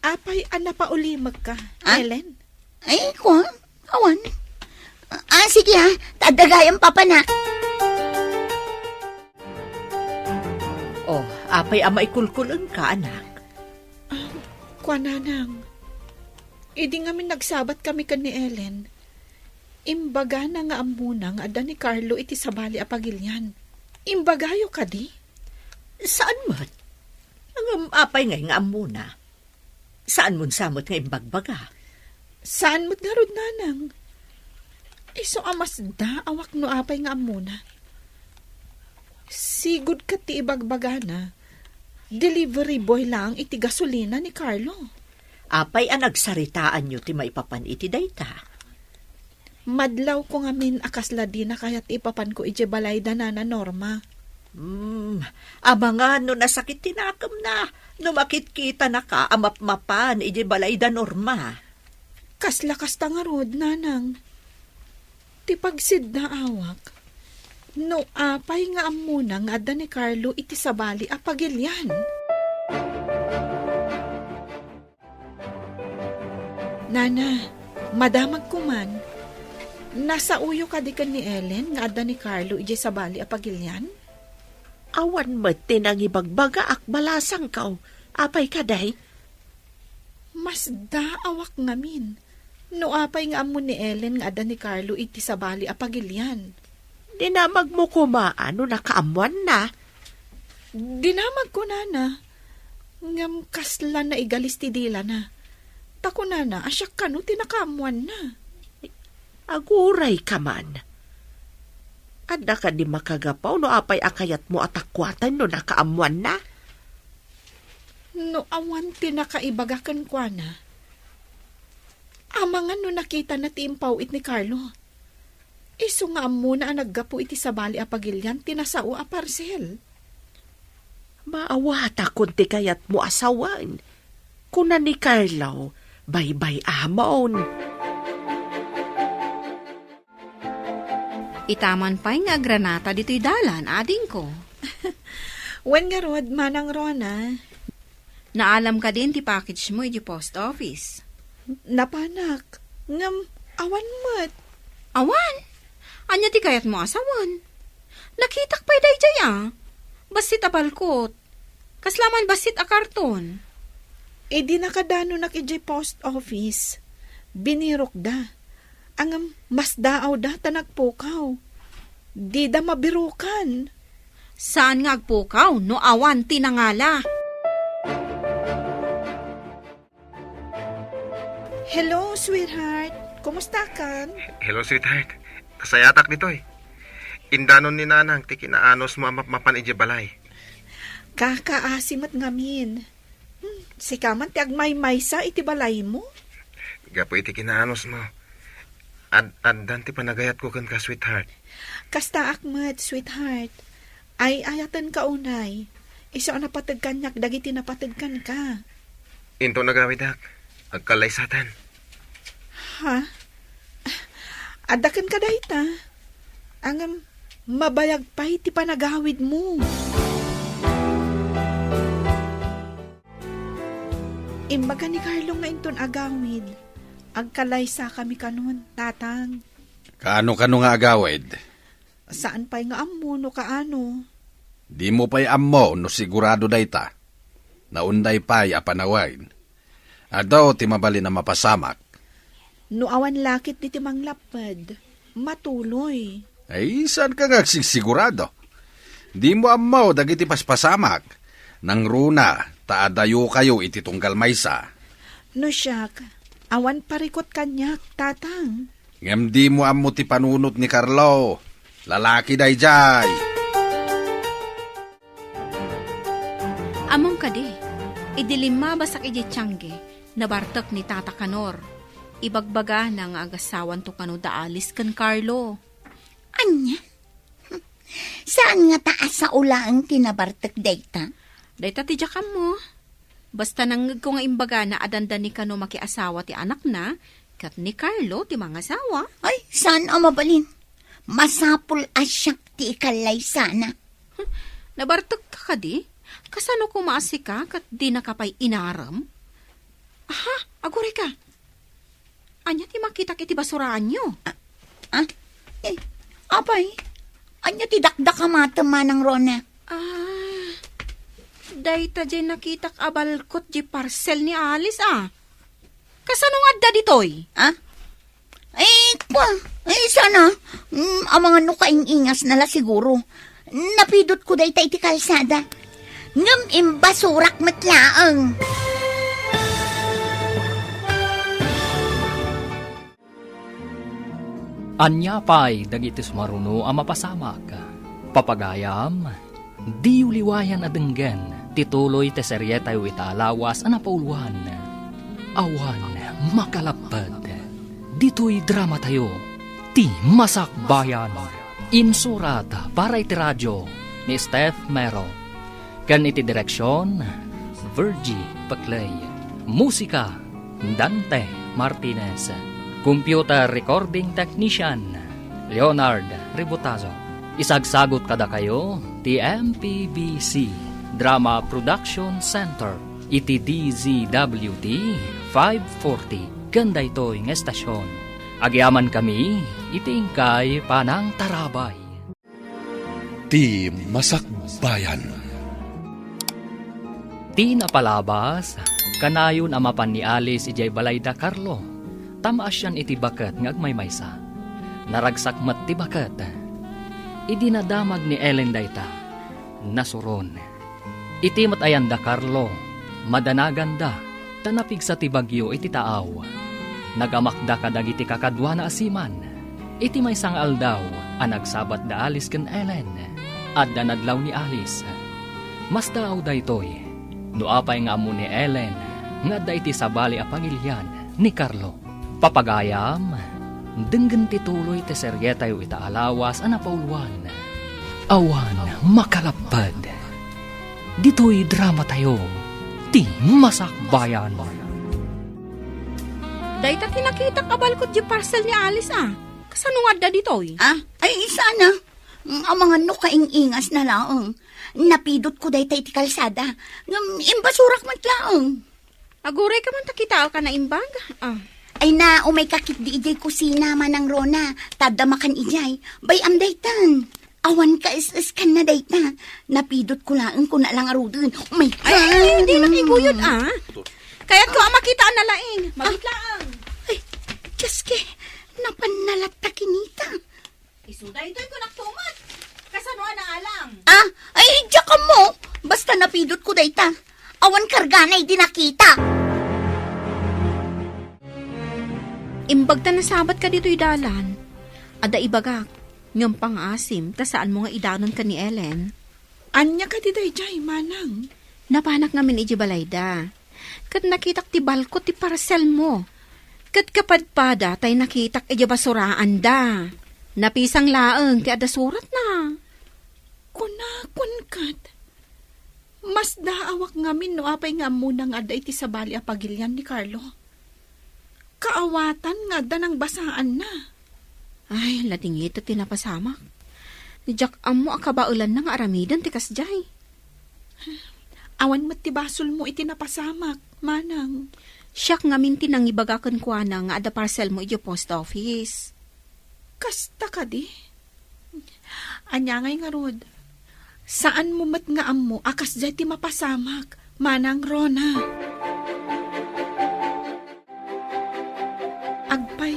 apay a napaulimekka, Ah? Ellen? Ay, kwa, awan. Ah, sige, ah, ta adda gayam papanak. Oh, apay a maikulkul-engka, anak? Ah, kua, nanang. Idi ngamin nagsabat kami ken ni Ellen, imbagana nga ammona nga adda ni Carlo iti sabali a pagilian. Imbagayo kadi? Saan met? Ngem apay ngay nga ammona? Saan mon sa met nga imbagbaga? Saan met ngarud, nanang? Isu a masdaawak no apay nga ammona. Sigud ket ti ibagbagana, delivery boy laeng iti gasolina ni Carlo. Apay a nagsaritaanyo ti maipapan iti dayta? Madlawko ngamin a kasla dina kayat ti ipapanko idiay balay da Nana Norma. Hmm, amangan no nasakit ti nakemna, no makitkitanaka a mapmapan idiay balay da Norma. Kasla kasta ngarud, nanang. Ti pagsiddaawak, no apay nga ammona nga adda ni Carlo iti sabali a pagilian. Nana, madamagko man. Nasaoyo kadi ken ni Ellen nga adda ni Carlo idiay sabali a pagilian? Awan met ti nangibagbagaak balasangko. Apay kadi? Masdaawak ngamin no apay nga ammo ni Ellen nga adda ni Carlo iti sabali a pagilian. Dinamagmo koma no nakaammoanna? Dinamagko, nana. Ngem kasla naigalis ti dilana. Ta kunana a siak kano ti nakaammoanna. Agurayka man. Adda kadi makagapu no apay a kayatmo a takuaten no nakaammoanna? No awan ti nakaibaga kenkuana, amangan no nakitana ti impaw-it ni Carlo. Isu nga ammona a naggapu iti sabali a pagilian ti nasao a parcel. Maawatakon ti kayatmo a sawen. Kuna ni Carlo, baybay-amon. Itaman pay nga agranata ditoy dalan, adingko. Wen ngarud, Manang Rona. Naalam kadin ti package mo iti post office? Napanak, ngem awan met. Awan? Ania ti kayatmo a sawen? Nakitak pay daydiay a. Bassit a balkot. Kasla man bassit a karton. Idi nakadanonak idiay post office, binirokda. Ngem masdaawda ta nagpukaw. Dida mabirokan. Saan nga agpukaw no awan ti nangala? Hello, sweetheart. Kumustakan? Hello, sweetheart. Nasayatak ditoy. Indanon ni Nanang ti kinaanosmo a mapmapan idiay balay. Kakaasi met ngamin. Hmm, sika man ti agmaymaysa iti balaymo? Gapu iti kinaanosmo. Ad-, addan ti panagayatko kenka, sweetheart. Kastaak met, sweetheart. Ay-ayatenka unay. Isu a napateg kaniak dagiti napateg kenka. Inton agawidak, agkallaysaten. Ha? Adda kenka dayta? Ngem, mabayag pay ti panagawidmo. Imbaga ni Carlo nga inton agawid, agkalaysakami kanon, Tatang. Kaano-kano nga agawid? Saan pay nga ammo no kaano. Dimo pay ammo no sigurado dayta. Naunday pay a panawen. Adu ti mabalin a mapasamak. No awan lakit diti manglapped, matuloy. Ay, saan ka nga agsigsigurado? Di mo ammo dagiti paspasamak. Nangruna, ta adayo kayo iti tunggal maysa. No siak, awan parikot kaniak, tatang. Ngem di mo ammo ti panunot ni Carlo. Lalaki dayjay. Ammom kadi, idi limmabasak idiay tiangge, nabartek ni Tata Kanor. Ibagbagana nga agasawanto kano da Alice ken Carlo. Ania? Saan ngata a sao laeng ti nabartek dayta? Dayta ti diak ammo. Basta nangngegko nga imbagana a dandani kano makiasawa ti anakna, ket ni Carlo ti mangasawa. Ay, saan a mabalin. Masapul a siak ti ikallaysana. Hmm, nabartek ka kadi? Kasano koma a sika ket dinaka pay inarem? Aha, aguray ka. Ania ti makitak iti basuraanyo? Ah, ah? Eh, apay, ania ti dakdakamatem, Manang Rona? Ah, dayta jay nakitak a balkot jay parcel ni Alice, ah. Kasano nga adda ditoy? Ah? Eh, kwa, eh, sana, mm, amangan no kaing-ingasna la siguro. Napidotko dayta iti kalsada. Ngem imbasurak met laeng. Ania pay dagiti sumaruno a mapasamak? Papagayam, diyo liwayan a denggen ti tuloy ti serietayo ita a lawas a napauluan, Awan Makalapped. Ditoy dramatayo, ti Masakbayan. Insurat para iti radio ni Steph Mero. Ken iti direksion, Virgie Paclay. Musika, Dante Martinez. Computer recording technician, Leonard Ributazo. Isagsagot kadakayo ti M P B C Drama Production Center iti D Z W T five forty ken daytoy nga estasion. Agyamankami iti inkay panangtarabay. Ti Masakbayan. Ti napalabas, kanayon a mapan ni Alice idiay balayda Carlo, ta maasian iti baket nga agmaymaysa. Naragsak met ti baket. Idi nadamag ni Ellen dayta, nasuron. Iti met ayanda Carlo, madanaganda, ta napigsa ti bagyo iti taaw. Nagamakda kadagiti kakaduana a seaman. Iti maysa nga aldaw a nagsabat da Alice ken Ellen, adda nadlaw ni Alice. Masdaaw daytoy, no apay nga ammo ni Ellen nga adda iti sabali a pagilian ni Carlo. Papagayam, denggen ti tuloy ti serietayo ita a lawas a napauluan, Awan Makalapped. Ditoy dramatayo, ti Masakbayan. Dayta ti nakitak a balkot di parcel ni Alice, a. Kasano nga adda ditoy? Ah, ay, sana. Amangan no kaing-ingasna laeng. Napidotko dayta iti kalsada. Ngem imbasurak met laeng. Aguray ka man ta kitaak a naimbag? Ah. Ay na, umay ka ketdi idiay kusina, Manang Rona. Ta adda makan idiay. Bay-am daytan. Awan ka es-eskanna dayta. Napidotko laeng kuna la ngaruden. Umay ka. Ay, ay, ay, di na kay guyod, ah. Kayatko a makita a nalaing. Magit laeng. Ay, Diyos ke, napan na latta kinita. Isu daytoy kunak tumet. Kasano a naalang? Ah, ay, diak ammo. Basta napidotko dayta. Awan kargana idi nakita. Imbag ta nasabat ka ditoy dalan. Adda ibagak, ngem pangaasim ta saanmo nga idanon ken ni Ellen. Ania kadi daydiay, manang? Napanak ngamin idiay balayda. Ket nakitak ti balkot ti parselmo. Ket kapadpada tay nakitak idiay basuraanda. Napisang laeng ti adda suratna. Kunakon ket, masdaawak ngamin no apay nga ammona nga adda iti sabali a pagilian ni Carlo. Kaawatan nga adda nangbasaanna. Ay, ladingit ti napasamak. Diak ammo a kabaelanna nga aramiden ti kasdiay. Awan met ti basolmo iti napasamak, manang. Siak ngamin ti nangibaga kenkuana nga adda parselmo idiay post office. Kasta kadi? Ania ngay ngarud? Saanmo met nga ammo a kasdiay ti mapasamak, Manang Rona.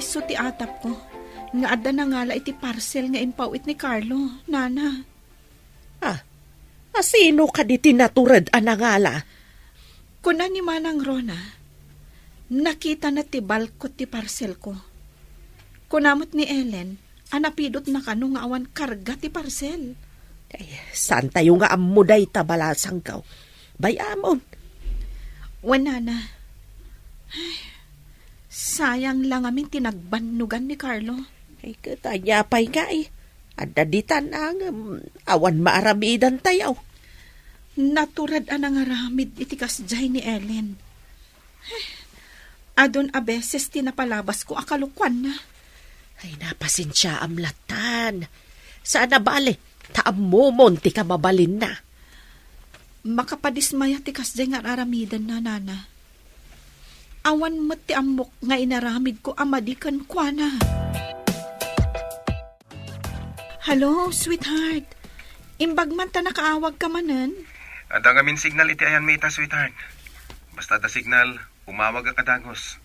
So ti atapko, nga adda nangala iti parcel nga impaw-it ni Carlo, nana. Ah, asino kadi ti natured a nangala? Kuna ni Manang Rona, nakitana ti balkot ti parcelko. Kuna met ni Ellen, a napidotna kano nga awan karga ti parcel. Ay, saan tayo nga ammo dayta, balasangko? Bay-amon. Wen, nana. Ay, sayang la ngamin ti nagbannogan ni Carlo. Ay, ket ania pay nga, eh. Adda ditan, ngem awan maaramidan tayo. Natured a nangaramid iti kasdiay ni Ellen. Adun a beses ti napalabasko a kalokuanna. Ay, napasensiaam lattan. Saan a bale, ta ammomon ti kamabalinna. Makapadismaya ti kasdiay nga ar-aramidenna, nana. Awan met ti ammok nga inaramidko a madi kenkuana. Hello, sweetheart. Imbag man ta nakaawagka manen? Adda ngamin signal iti ayanmi ita, sweetheart. Basta adda signal, umawagak a dagus.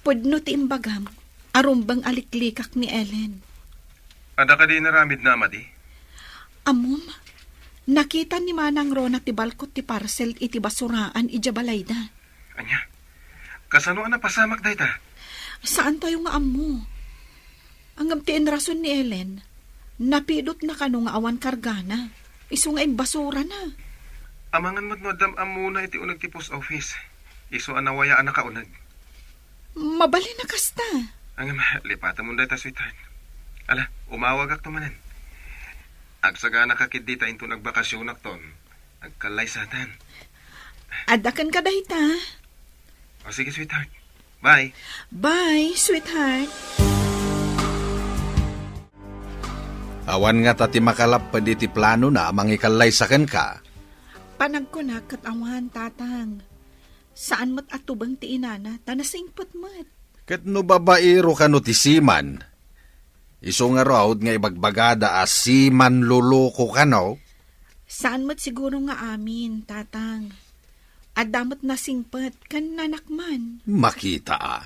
Pudno ti imbagam, a rumbeng a liklikak ni Ellen. Adda kadi inaramidna a madi? Ammom, nakita ni Manang Rona ti balkot ti parcel iti basuraan idiay balayda. Ania? Kasano a napasamak dayta? Saan tayo nga ammo. Ngem ti inrason ni Ellen, napidotna kano nga awan kargana, isu nga imbasurana. Amangan met no addam ammona iti uneg ti post office. Isu a nawaya a nakauneg. Mabalin a kasta. Ngem, lipatemon dayta, sweetheart. Ala, umawagakto manen. Agsaganaka ketdi ta inton agbakasionakton, agkallaysaten. Adda kenka dayta. O, sige, sweetheart. Bye. Bye, sweetheart. Awan ngata ti makalapped iti planona a mangikallaysa kenka. Panagkunak ket awan, tatang. Saan met a tubeng ti inana, ta nasingpet met. Ket no babaero kano ti seaman, isu ngarud nga ibagbagada a seaman loloko kano? Saan met siguro nga amin, tatang. Adda met nasingpet ken nanakman. Makita a.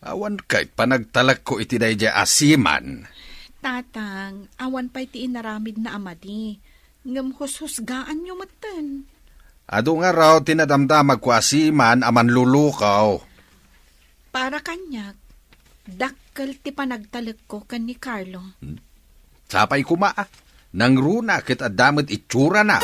Awan ket panagtalekko iti daydiay a seaman. Tatang, awan pay ti inaramidna a madi, ngem hushusgaanyo metten. Adu ngarud ti nadamdamagko a seaman a manlulukaw. Para kaniak, dakkel ti panagtalekko ken ni Carlo. Hmm? Sapay koma, a. Nangruna ket adda met itsurana.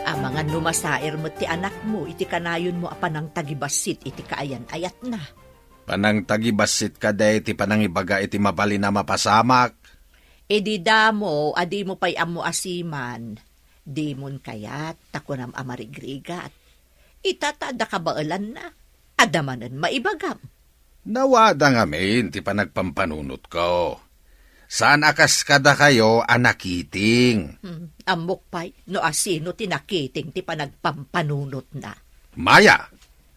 Amangan no masair met ti anakmo iti kanayonmo a panangtagibassit iti kaayan-ayatna. Panangtagibassit kadi ti panangibaga iti mabalin a mapasamak? Idi damo a dimo pay ammo a seaman, dimon kayat ta kunam a marigrigat. Ita ta adda kabaelanna, adda manen maibagam. Nawada ngamin ti panagpampanunotko. Saan a kas kadakayo a nakiting. Hmm, ammok pay no asino ti nakiting ti panagpampanunotna. Maya!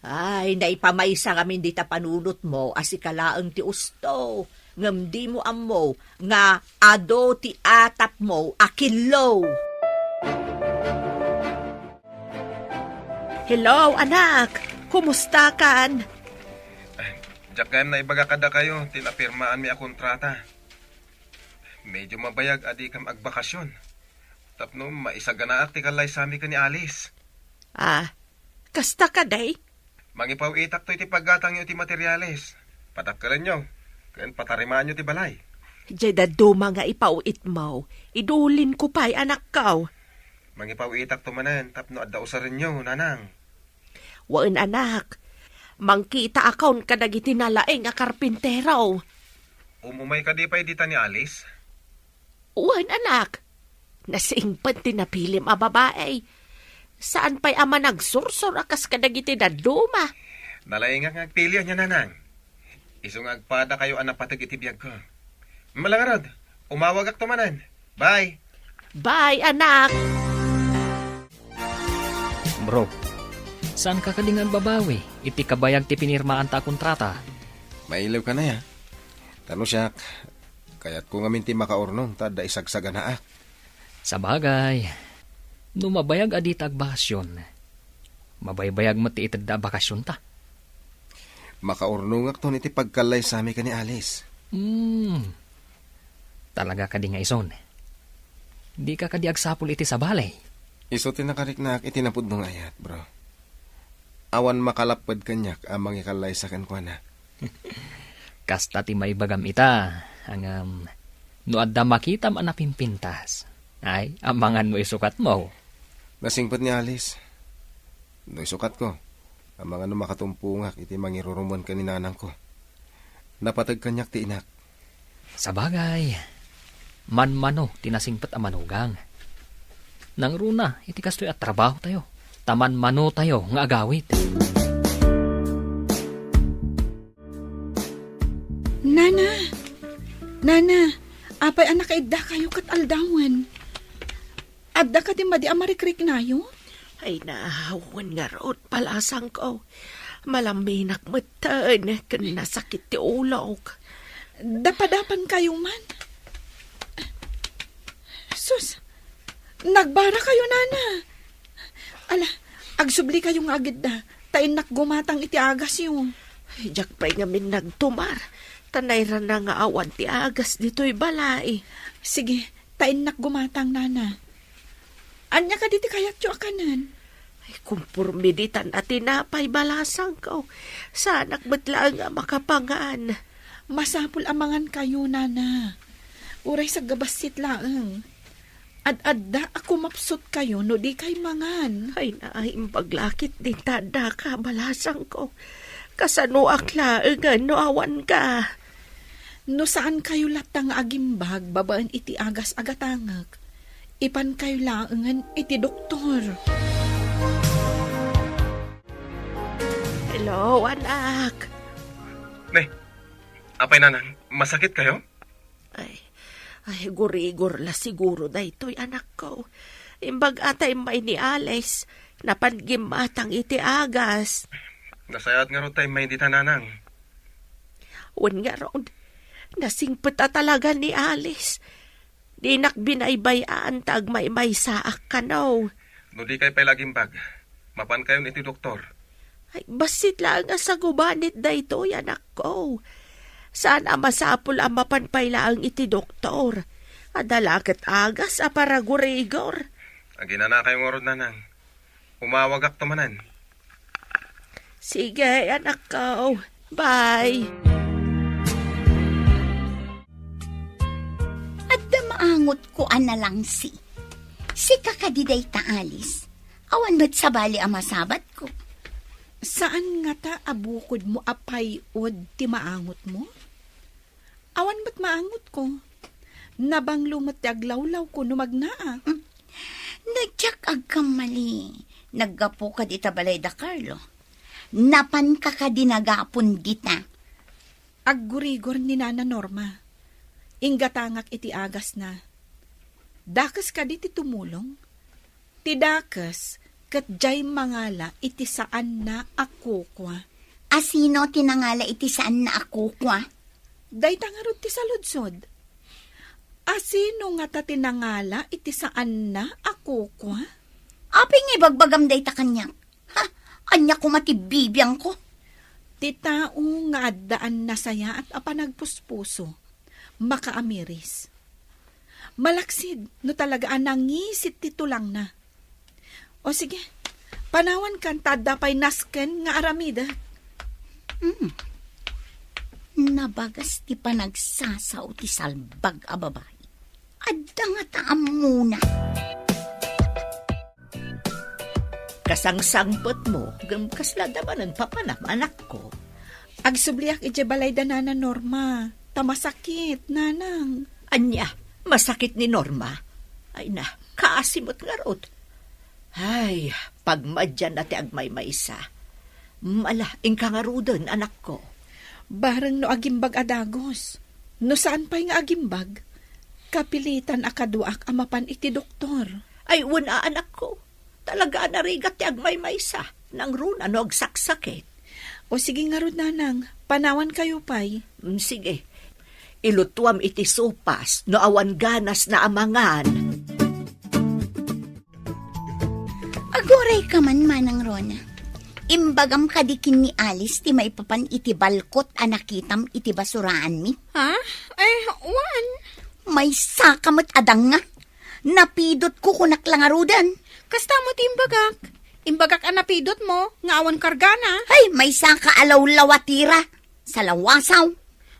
Ay, naipamaysa ngamin dita panunotmo a sika laeng ti usto, ngem dimo ammo nga adu ti atapmo a killo. Hello, anak! Kumustakan? Diak gayam naibaga kadakayo ti napirmaanmi a kontrata. Medyo mabayag a dikam agbakasyon. Tapno maisaganaak ti kallaysami ken ni Alice. Ah, kasta kadi? Mangipaw-itakto iti paggatangyo iti materiales. Padakkelenyo, ken patarimaanyo ti balay. Diay dadduma nga ipaw-itmo, idulinko pay, anakko. Mangipaw-itakto manen tapno adda usarenyo, nanang. Wen, anak. Mangkitaakon kadagiti nalaing a karpintero. Umumay kadi pay dita ni Alice? Wen, anak. Nasingpet ti napilim a babai. Saan pay a managsursor a kas kadagiti dadduma. Nalaingak nga agpili ania, nanang. Isu nga agpadakayo a napateg iti biagko. Mala ngarud, umawagakto manen. Bye. Bye, anak. Bro, saanka kadi nga agbabawi iti kabayag ti pinirmaanta a kontrata? Mailiwka aya? Ta no siak, kayatko ngamin ti makaurnong ta adda isagsaganaak. Sabagay, no mabayag a dita agbakasyon, mabaybayag met ti itedda a bakasyonta. Makaurnongakton iti pagkallaysami ken ni Alice. Hmm. Talaga kadi nga ison? Dika kadi agsapul iti sabali? Isu ti nakariknaak iti napudno nga ayat, bro. Awan makalapped kaniak a mangikallaysa kenkuana. Kasta ti maibagam ita, ngem no adda makitam a napimpintas, ay, amangan no isukatmo. Nasingpet ni Alice. No isukatko, amangan no makatumpongak iti mangirurumuen ken ni nanangko. Napateg kaniak ti inak. Sabagay, manmano ti nasingpet a manugang. Nangruna iti kastoy a trabahotayo, ta manmanotayo nga agawid. Nana! Nana! Apay a nakaiddakayo ket aldawen? Adda kadi madi a marikriknayo? Ay, na, wen ngarud, balasangko. Malaminak metten ken nasakit ti ulok. Dapadapan kayo man. Sus, nagbara kayo, nana. Ala, agsubli kayo nga agidda, ta innak gumatang iti agasyo. Diak pay ngamin nagtumar, ta nairana nga awan ti agas ditoy balay. Sige, ta innak gumatang, nana. Ania kadi ti kayatyo a kanen? Ay, kumporme ditan a tinapay, balasangko. Saanak met laeng a makapangan. Masapul a mangan kayo, nana. Uray saggabassit laeng. Ad-adda a kumapsut kayo no di kay mangan. Ay, naimbag lakit din ta adda ka, balasangko. Kasanoak laengen no awan ka? No saan kayo latta nga agimbag babaen iti agas a gatangek, ipan kayo laengen iti doktor. Hello, anak. Ne, apay nanang, masakit kayo? Ay, ay, gurigor la siguro daytoy, anakko. Imbag a ta immay ni Alice, napan gimmatang iti agas. Nasayaat ngarud ta immay dita, nanang. Wen ngarud, nasingpet a talaga ni Alice. Dinak binaybay-an ta agmaymaysaak kano. No di kay pay lagimbag, mapan kayon iti doktor. Ay, bassit laeng a sagubanit daytoy, anakko. Saan a masapul a mapan pay laeng iti doktor. Adda la ket agas a paragurigor. Aginana kayo ngarud, nanang. Umawagak to manen. Sige, anakko. Bye. Adda maangotko a nalangsi. Sika kadi dayta, Alice. Awan met sabali a masabatko. Saan ngata a bukodmo a pay-od ti maangotmo? Awan met maangotko. Nabanglo met ti aglawlawko no magnaak. Hmm. No diak agkammali, naggapuka dita balay da Carlo. Napanka kadi nagapon dita? Aggurigor ni Nana Norma. Inggatangak iti agasna. Dakes kadi ti tumulong? Ti dakes ket diay mangala iti saanna a kukua. A sino ti nangala iti saanna a kukua? Dayta ngarud ti saludsod. A sino ngata ti nangala iti saanna a kukua? Apay nga ibagbagam dayta kaniak? Ha? Ania koma ti bibiangko? Ti tao nga addaan nasayaat a panagpuspuso, makaamiris. Malaksid no talaga a nangisit ti tulangna. O sige, panawankan ta adda pay nasken nga aramidek. Hmm. Nabagas ti panagsasao ti salbag a babai. Adda ngata ammona. Kasangsangpetmo, ngem kasla adda manen papanam, anakko. Agsubliak idiay balay da Nana Norma, ta masakit, nanang. Ania, masakit ni Norma? Ay na, kaasi met ngarud. Ay, pagmadianna ti agmaymaysa. Mala, inka ngaruden, anakko. Bareng no agimbag a dagus. No saan pay nga agimbag, kapilitan a kaduaak a mapan iti doktor. Ay, wen a, anakko. Talaga a narigat ti agmaymaysa. Nangruna no agsaksakit. O sige ngarud, nanang, panawan kayo pay. Mm, sige. Ilutuam iti sopas no awan ganas na amangan. Aguray ka man, Manang Rona. Imbagam kadi ken ni Alice ti maipapan iti balkot a nakitam iti basuraanmi? Ha? Ay, wen. Maysaka met a danga. Napidotko, kunak la ngaruden. Kasta met ti imbagak. Imbagak a napidotmo nga awan kargana. Ay, maysaka a lawlawatira. Salawasaw.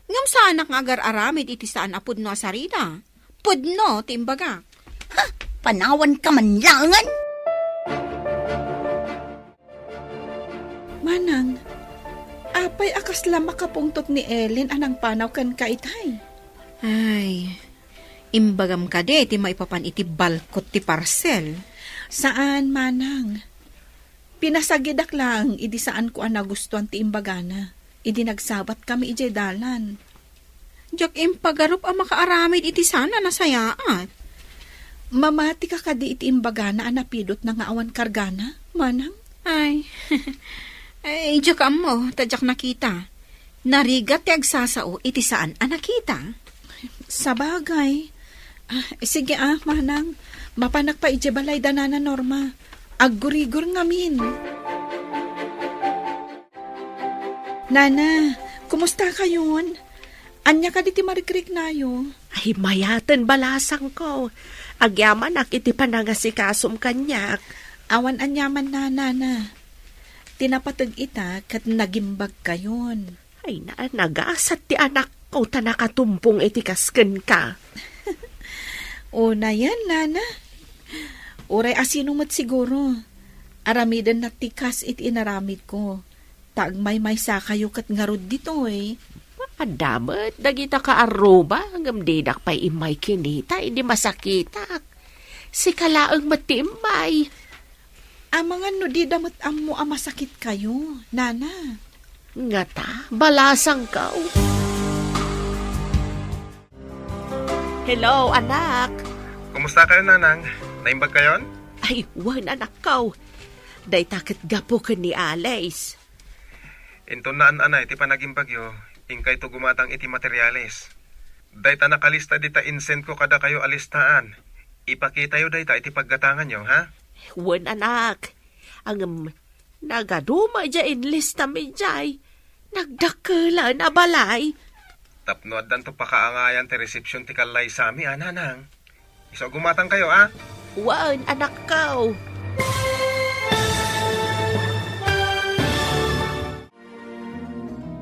Ngem saanak nga agar-aramid iti saan a pudno a sarita. Pudno ti imbagak. Ha? Panawanka man laengen? Manang, apay a kasla makapungtot ni Ellen a nangpanaw kenka itay? Ay, imbagam kadi ti maipapan iti balkot ti parcel? Saan, Manang. Pinasagidak laeng idi saanko a nagustuan ti imbagana idi nagsabatkami idiay dalan. Diak impagarup a makaaramid iti saan a nasayaat. Mamatika kadi iti imbagana a napidotna nga awan kargana, Manang? Ay, ay, diak ammo, ta diak nakita. Narigat ti agsasao iti saan a nakita. Sabagay. Ah, sige ah, Manang. Mapanak pay idiay balay da Nana Norma. Aggurigor ngamin. Nana, kumusta kayon? Ania kadi ti marikriknayo? Ay, mayaten balasangko. Agyamanak iti panangasikasom kaniak. Awan aniaman, Nana. Ti napateg ita ket nagimbagkayon. Ay, na, nagasat ti anakko ta nakatumpong iti kas kenka. Unayen, Nana. Uray asino met siguro. Aramidenna ti kas iti inaramidko. Ta agmaymaysakayo ket ngarud ditoy. Adda met dagita kaarruba, ngem didak pay immay kinita idi masakitak. Sika laeng met ti immay. Amangan no dida met ammo a masakitkayo, Nana. Ngata, balasangko. Hello, anak. Kumusta kayo, Nanang? Naimbag kayon? Ay, wen, anakko. Dayta ket gapu ken ni Alice. Inton naan-anay ti panagimbagyo, inkayto gumatang iti materiales. Dayta nakalista dita insend ko kadakayo a listaan. Ipakitayo dayta iti paggatanganyo, ha? Wen, anak. Ngem, nagadu met diay inlistam idiay. Nagdakkelen a balay. Tapno addanto pakaangayan ti resepsiyon ti kallaysami, a, Nanang. Isu a gumatangkayo, a? Wen, anakko.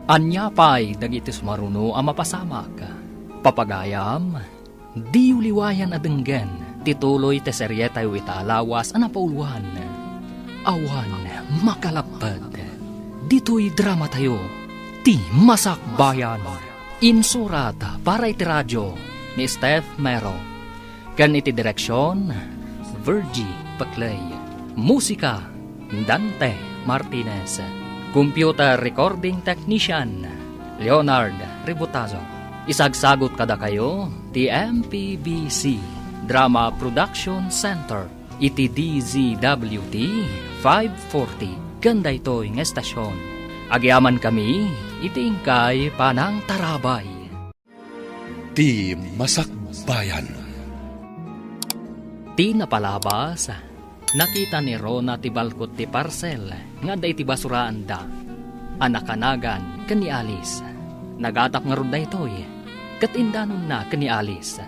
Ania pay dagiti sumaruno a mapasamak? Papagayam, diyo liwayan a denggen ti tuloy ti serietayo ita a lawas a napauluan, Awan Makalapped. Ditoy dramatayo, Ti Masakbayan. Insurat para iti radio ni Steph Mero. Ken iti direksion, Virgie Peclay. Musika, Dante Martinez. Computer recording technician, Leonard Ributazo. Isagsagut kadakayo ti M P B C Drama Production Center iti D Z W T five forty ken daytoy nga estasion. Agyamankami iti inkay panangtarabay. Ti Masakbayan. Ti napalabas, nakita ni Rona ti balkot ti parsel nga adda iti basuraanda a nakanagan ken ni Alice. Nagatap ngarud daytoy ket indanonna ken ni Alice.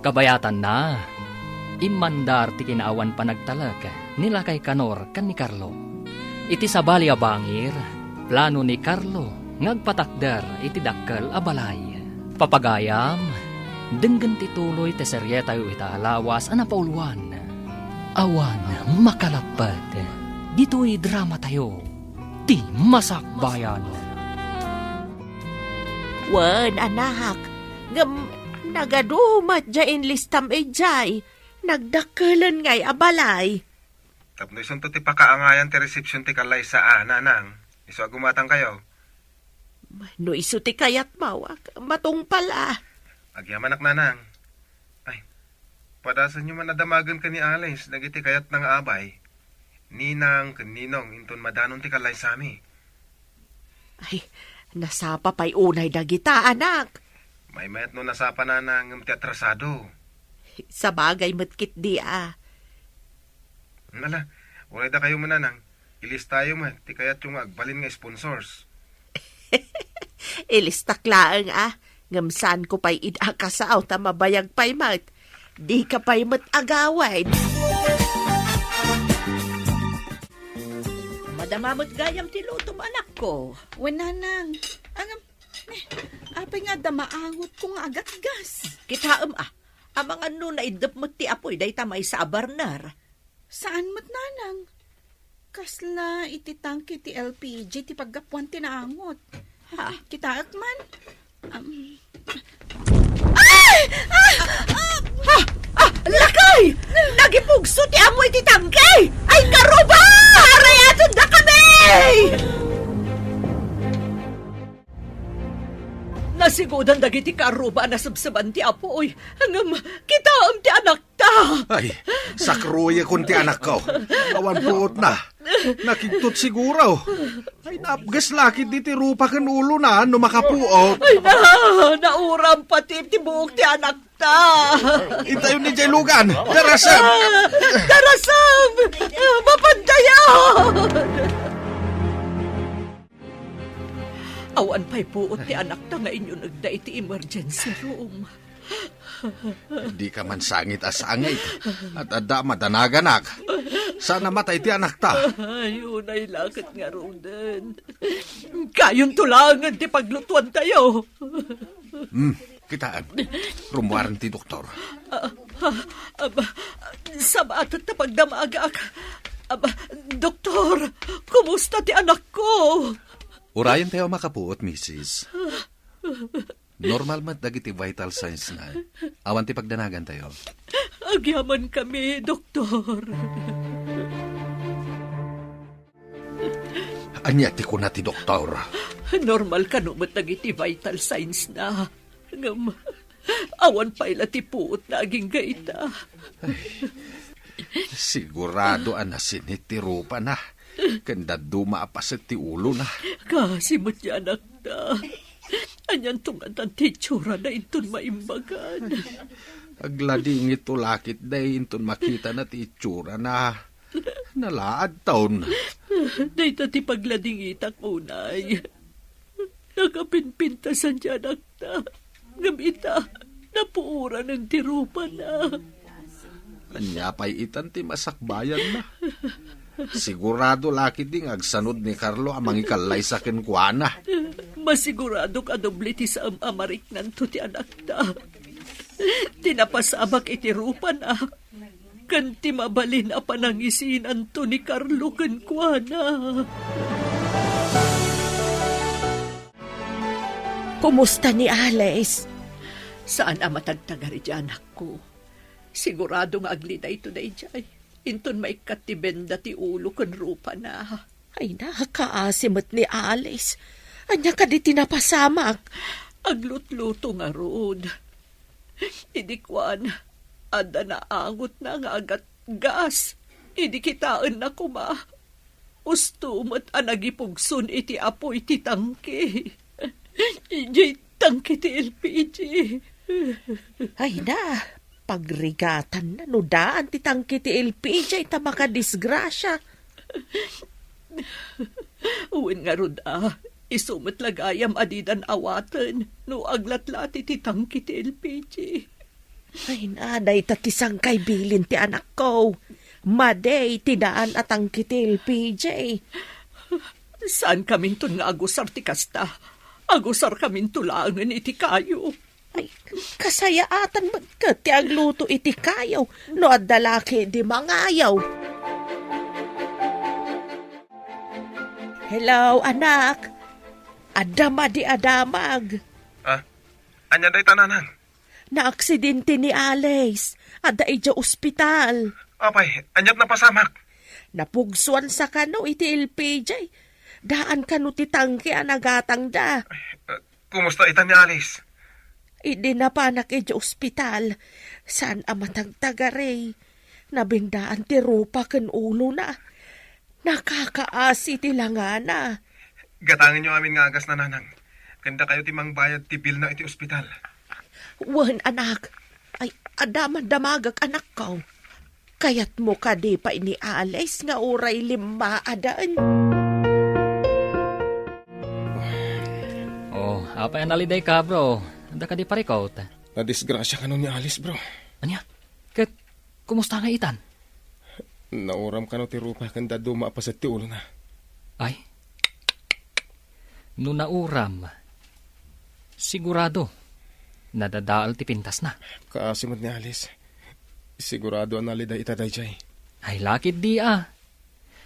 Kabayatanna, immandar ti kinaawan panagtalek ni Lakay Kanor ken ni Carlo. Iti sabali a bangir, plano ni Carlo nga agpatakder iti dakkel a balay. Papagayam, denggen ti tuloy ti serietayo ita a lawas a napauluan. Awan Makalapped. Ditoy dramatayo, Ti Masakbayan. Wen, anak, ngem nagadu met diay inlistam idiay. Nagdakkelen ngay a balay. Tapno isunto ti pakaangayan ti resepsiyon ti kallaysa a, Nanang. Isu a gumatangkayo. No isu ti kayatmo, ak-, matungpal a. Agyamanak, Nanang. Ay, padasenyo man a damagen ken ni Alice dagiti kayatna nga abay, ninang ken ninong inton madanon ti kallaysami. Ay, nasapa pay unay dagita, anak. Maymayat no nasapa, Nanang, ngem ti atrasado. Sabagay met ketdi a. Ala, uray dakayo met, Nanang. Ilistayo met ti kayatyo nga agbalin nga sponsors. Ilistak laeng a, ngem saanko pay ida a kasao ta mabayag pay met. Dika pay met agawid. Madama met gayam ti lutom, anakko. Wen, nanang. Ngem, eh, apay nga adda maangotko nga agatgas? Kitaem a, amangan no naiddep met ti apuy dayta maysa a burner. Saan met, nanang? Kasla iti tangke ti L P G ti paggapuan ti naangot. Ha? Kitaek man. Um, ay! Ah! Ah! Ah! Ah! Lakay! Nagipugso ti amoy ti tangke! Ay, karuba! Arayaten da kami! Nasigudan dagiti karuba a nasebseban ti apuy. Ngem, kitaem ti anakta. Ay, sakruyekon ti anakko. Awan puotna. Nakigtot siguro. Ay, napges la ketdi ti rupa ken ulona no makapuot. Ay na, nauram pati ti buok ti anakta. Intayon idiay lugan. Darasem! Ah, darasem! Ah, mapantayan! Awan pay puot ti anakta nga inyunegda iti emergency room. Dika man sangit a sangit. At adda madanaganak. Saan a matay ti anakta. Ay, unay la ket ngaruden. Kayonto laengen ti paglutuantayo. Hmm, kitaem. Rummuaren ti doktor. Ah, ah, aba, sabaat ta pagdamagak. Aba, doktor, kumusta ti anakko? Urayentayo a makapuot, misis. Normal met dagiti vital signs na. Awan ti pagdanagantayo. Agyamankami, doktor. Ania ti kuna ti doktor? Normal kano met dagiti vital signs na. Ngem, awan pay la ti puot na agingga ita. Ay, sigurado a nasinit ti rupana, ken dadduma a paset ti ulona. Kaasi met ti anakta. Anianto ngatan ti itsurana inton maimbagan? Agladingitto la ketdi inton makitana ti itsurana. Nalaadton. Dayta ti pagladingitak unay. Nakapimpintasan ti anakta. Ngem ita, napuoranen ti rupana. Ania pay itan ti masakbayanna? Sigurado la ketdi nga agsanod ni Carlo a mangikallaysa kenkuana. Masiguradok a doble ti saan a mariknanto ti anakta. Ti napasamak iti rupana, ken ti mabalin a panangisinanto ni Carlo kenkuana. Kumusta ni Alice? Saan a matagtagari ti anakko. Sigurado nga agli daytoy daydiay. Inton maikkat ti benda ti ulo ken rupana. Ay, nakaasi met ni Alice. Ania kadi ti napasamak? Aglutluto ngarud. Idi kuan, adda naangotna nga agatgas. Idi kitaenna koma, usto met a nagipugson iti apuy ti tangke. Idiay tangke ti L P G. Ay na, pagrigatanna no daan ti tangke ti L P G ta makadisgrasia. Wen ngarud a, isu met la gayam a didan awaten no aglatlati ti tangke ti L P G. Ay na, dayta ti sangkay bilin ti anakko. Madi ti daan a tangke ti L P G. Saankaminton nga agusar ti kasta. Agusarkaminto laengen iti kayo. Ay, kasayaatan met ket ti agluto iti kayo no adda la ketdi mangayo. Hello, anak. Adda madi a damag. Ah, ania dayta, nanang? Naaksidente ni Alice. Adda idiay ospital. Apay, aniat napasamak? Napugsuansa kano iti L P G. Daan kano ti tangke a nagatangda. Eh, kumusta ita ni Alice? Idi napanak idiay ospital, saan a matagtagari. Nabendaan ti rupa ken ulona. Nakakaasi ti langana. Gatangenyo amin nga agasna, nanang. Ken dakayo ti mangbayad ti bilna iti ospital. Wen, anak. Ay, adda man damagak, anakko. Kayatmo kadi pay ni Alice nga uray limmaaden? Oh, apay a nalidayka, bro? Adda kadi parikut? Nadisgrasya kano ni Alice, bro. Ania? Ket kumusta nga itan? Nauram kano ti rupa ken dadduma a paset ti ulona. Ay? No nauram, sigurado, nadadael ti pintasna. Kaasi met ni Alice. Sigurado a naliday ita daydiay. Ay, lakit di a.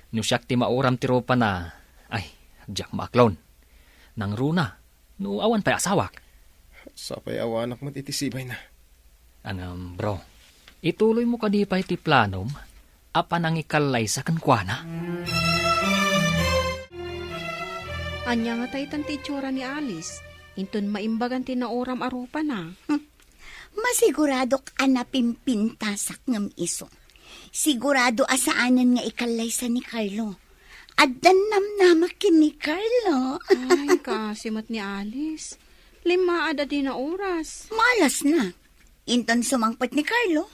No siak ti mauram ti rupana, ay, diak maaklon. Nangruna, no awan pay asawak. Sapay awanak met iti sibayna. Ngem, bro, ituloymo kadi pay ti planom a panangikallaysa kenkuana? Ania nga ta itan ti itsura ni Alice, inton maimbagan ti nauram a rupana? Masiguradok a napimpintasak ngem isu. Sigurado a saanen nga ikallaysa ni Carlo. Addan namnamak ken ni Carlo. Ay, kaasi met ni Alice. Limmaad a dina oras. Malasna. Inton sumangpet ni Carlo,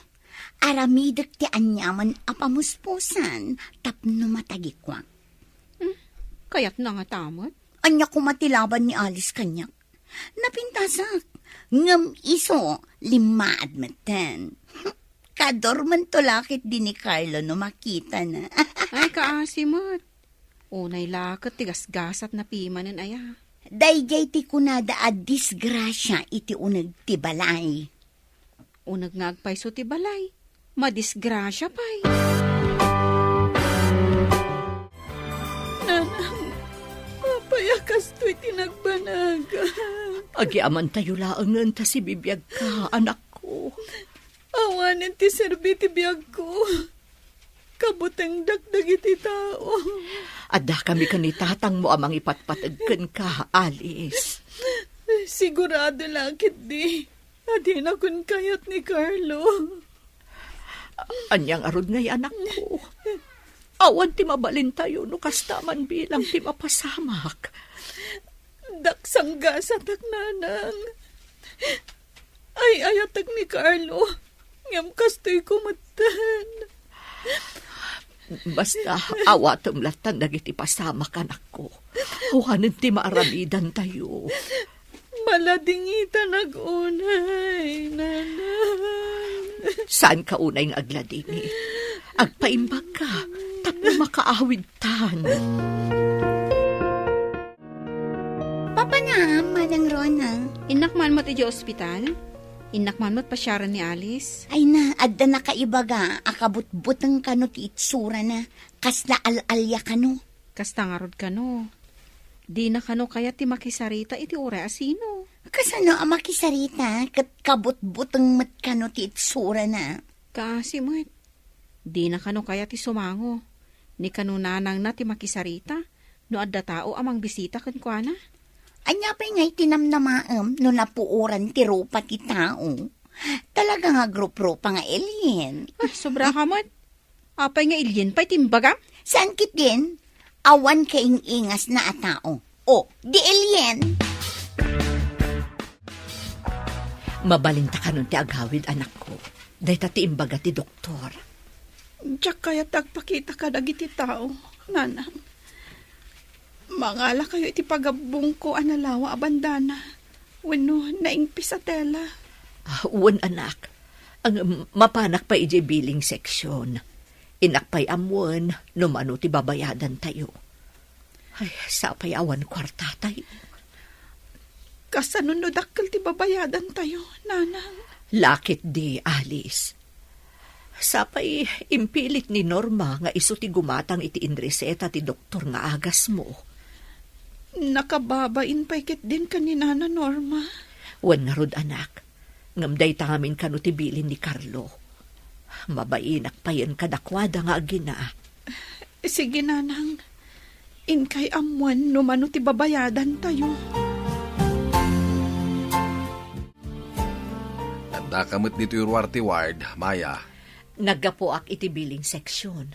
aramidek ti aniaman a pamuspusan tapno matagikuak. Hmm, kayatna ngata met? Ania koma ti laban ni Alice kaniak? Napintasak. Ngem isu, limmaad metten. Kadormento la ketdi ni Carlo no makitana. Ay, kaasi met. Unay la ket ti gasgasatna pimanen aya. Daydiay ti kunada a disgrasia iti uneg ti balay. Uneg nga agpayso ti balay, madisgrasia pay. Nanang, apay a kastoy ti nagbanag? Agyamaentayo laengen ta sibibiagka, anakko. Awanen ti serbi ti biagko. Kabutengdak dagiti tao. Addakami ken ni tatangmo a mangipatpateg kenka, Alice. Sigurado la ketdi a dinakon kayat ni Carlo. Ania ngarud ngay, anakko? Awan ti mabalintayo no kasta man bilang ti mapasamak. Daksanggasatak, nanang. Ay-ayatek ni Carlo, ngem kastoyko metten. Basta, awatem lattan dagiti pasamak, anakko. Awanen ti maaramidantayo. Maladingitanak unay, nanang. Saanka unay nga agladingit. Agpaimbagka, tapno makaawidtan. Papanam, Manang Rona. Innak man met idiay ospital? Innak man met pasiaren ni Alice? Ay na, adda nakaibaga a kabutbuteng kano ti itsurana, kasla al-alia kano. Kasta ngarud kano. Dina kano kayat ti makisarita iti uray a sino. Kasano a makisarita ket kabutbuteng met kano ti itsurana? Kaasi met. Dina kano kayat ti sumango. Ni kano nanangna ti makisarita no adda tao a mangbisita kenkuana. Ania pay ngay ti namnamaem no napuoran ti rupa ti tao? Talaga nga agruprupa nga alien. Ah, sobraka met. Apay nga alien pay ti imbagam? Saan ketdin? Awan kaing-ingasna a tao. O, di alien. Mabalinta kanon ti agawid, anakko. Dayta ti imbaga ti doktor. Diak kayat agpakita kadagiti tao, nanang. Mangalakayo iti pagabbongko a nalawa a bandana wenno naingpis a tela. Ah, wen, anak. Ang mapanak pay idiay billing section. Innak pay ammoen no mano ti babayadantayo. Ay, sapay awan kuartatayo. Kasano no dakkel ti babayadantayo, nanang? Lakit di, Alice. Sapay impilit ni Norma nga isu ti gumatang iti inreseta ti doktor nga agasmo. Nakababain pay ketdin ken ni Nana Norma. Wen ngarud, anak, ngem dayta ngamin kano ti bilin ni Carlo. Mabainak payen kadakuada nga agina. Sige, nanang. Inkay ammoen no mano ti babayadantayo. Addaka met ditoy ruar ti ward, Maya. Naggapuak iti billing section.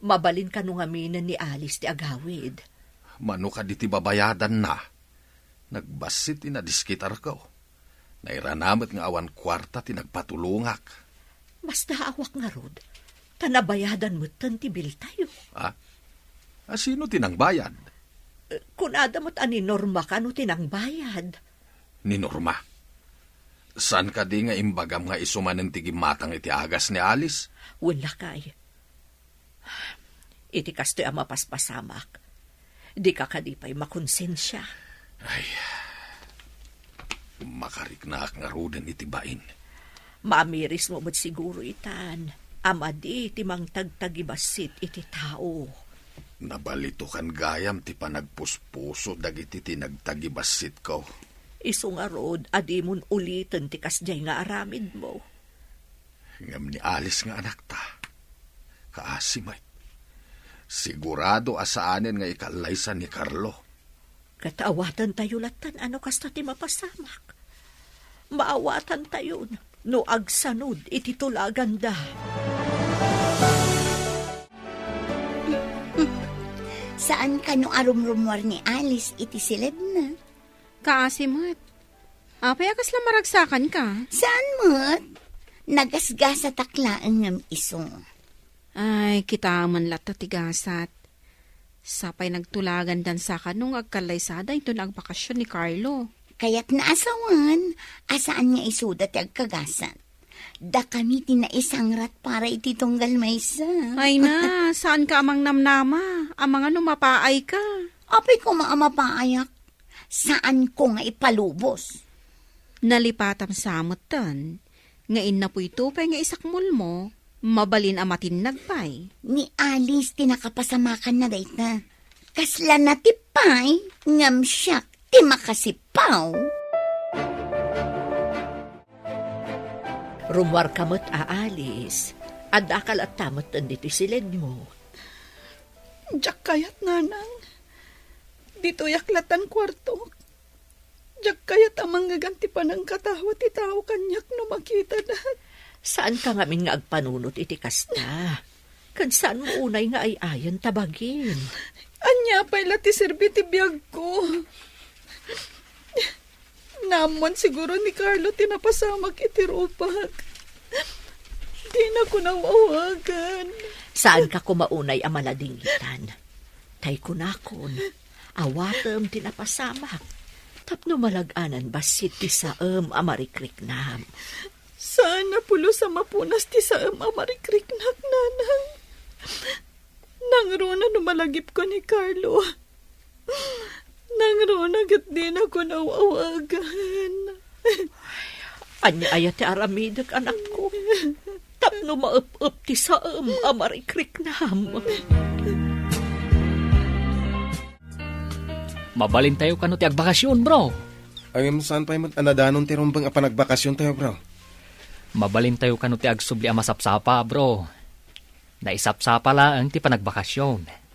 Mabalin kano ngaminen ni Alice ti agawid. Mano kadi ti babayadanna? Nagbassit ti nadiskitarko. Nairana met nga awan kuarta ti nagpatulongak. Basta awak ngarud, Ta nabayadan metten ti biltayo. Ah? A, sino ti nangbayad? Eh, kunada met a ni Norma kano ti nangbayad. Ni Norma? Saan kadi nga imbagam nga isu manen ti gimmatang iti agas ni Alice? Wen, lakay. Iti kastoy a mapaspasamak, dika kadi pay makonsensia. Ay, makariknaak ngaruden iti bain. Maamirismo met siguro itan a madi ti mangtagtagibassit iti tao. Nabalitokan gayam ti panagpuspuso dagiti tinagtagibassitko. Isu ngarud a dimon uliten ti kasdiay nga aramidmo. Ngem ni Alice nga anakta, kaasi met. Sigurado a saanen nga ikallaysa ni Carlo. Ket awatantayo lattan a no kasta ti mapasamak. Maawatantayon no agsanod iti tulaganda. Saan kano a rumrumuar ni Alice iti siledna? Kaasi met. Apay a kasla maragsakanka? Saan met? Nagasgasatak laeng ngem isu. Ay, kitaem latta ti gasat. Sapay nagtulagandan sa kano nga agkallaysada inton agbakasyon ni Carlo. Kayatna a sawen a saan nga isuda ti agkagasat. Dakami ti naisangrat para iti tunggal maysa. Ay na, saanka a mangnamnama? Amangan no mapaayka. Apay koma a mapaayak? Saanko nga ipalubos. Nalipatam sa metten nga innapoyto pay nga isakmolmo, mabalin a matinnag pay. Ni Alice ti nakapasamakanna dayta. Kasla natip pay, ngem siak ti makasipaw. Rummuarka met a Alice, addaka latta metten ditoy siledmo. Diak kayat, nanang. Ditoyak lattan kuartok. Diak kayat a mangngegam ti panangkatawa ti tao kaniak no makitanak. Saanka ngamin nga agpanunot iti kasta. Ket saanmo unay nga ay-ayen ta bagim. Ania pay la ti serbi ti biagko? Naammoan siguro ni Carlo ti napasamak iti rupak. Dinako nawawagan. Saanka koma unay a maladingitan. Tay kunakon, awatem ti napasamak. Tapno malag-anan bassit ti saem a marikriknam. Saan a pulos a mapunas ti saem a marikriknak, nanang. Nangruna no malagipko ni Carlo. Nangruna ket dinako nawawagan. Ania aya ti aramidek, anakko? Tapno maep-ep ti saem a marikriknam. Mabalintayo kano ti agbakasyon, bro? Ngem saan pay met a nadanon ti rumbeng a panagbakasyontayo, bro? Mabalintayo kano ti agsubli a masapsapa, bro. Naisapsapa laeng ti panagbakasyon.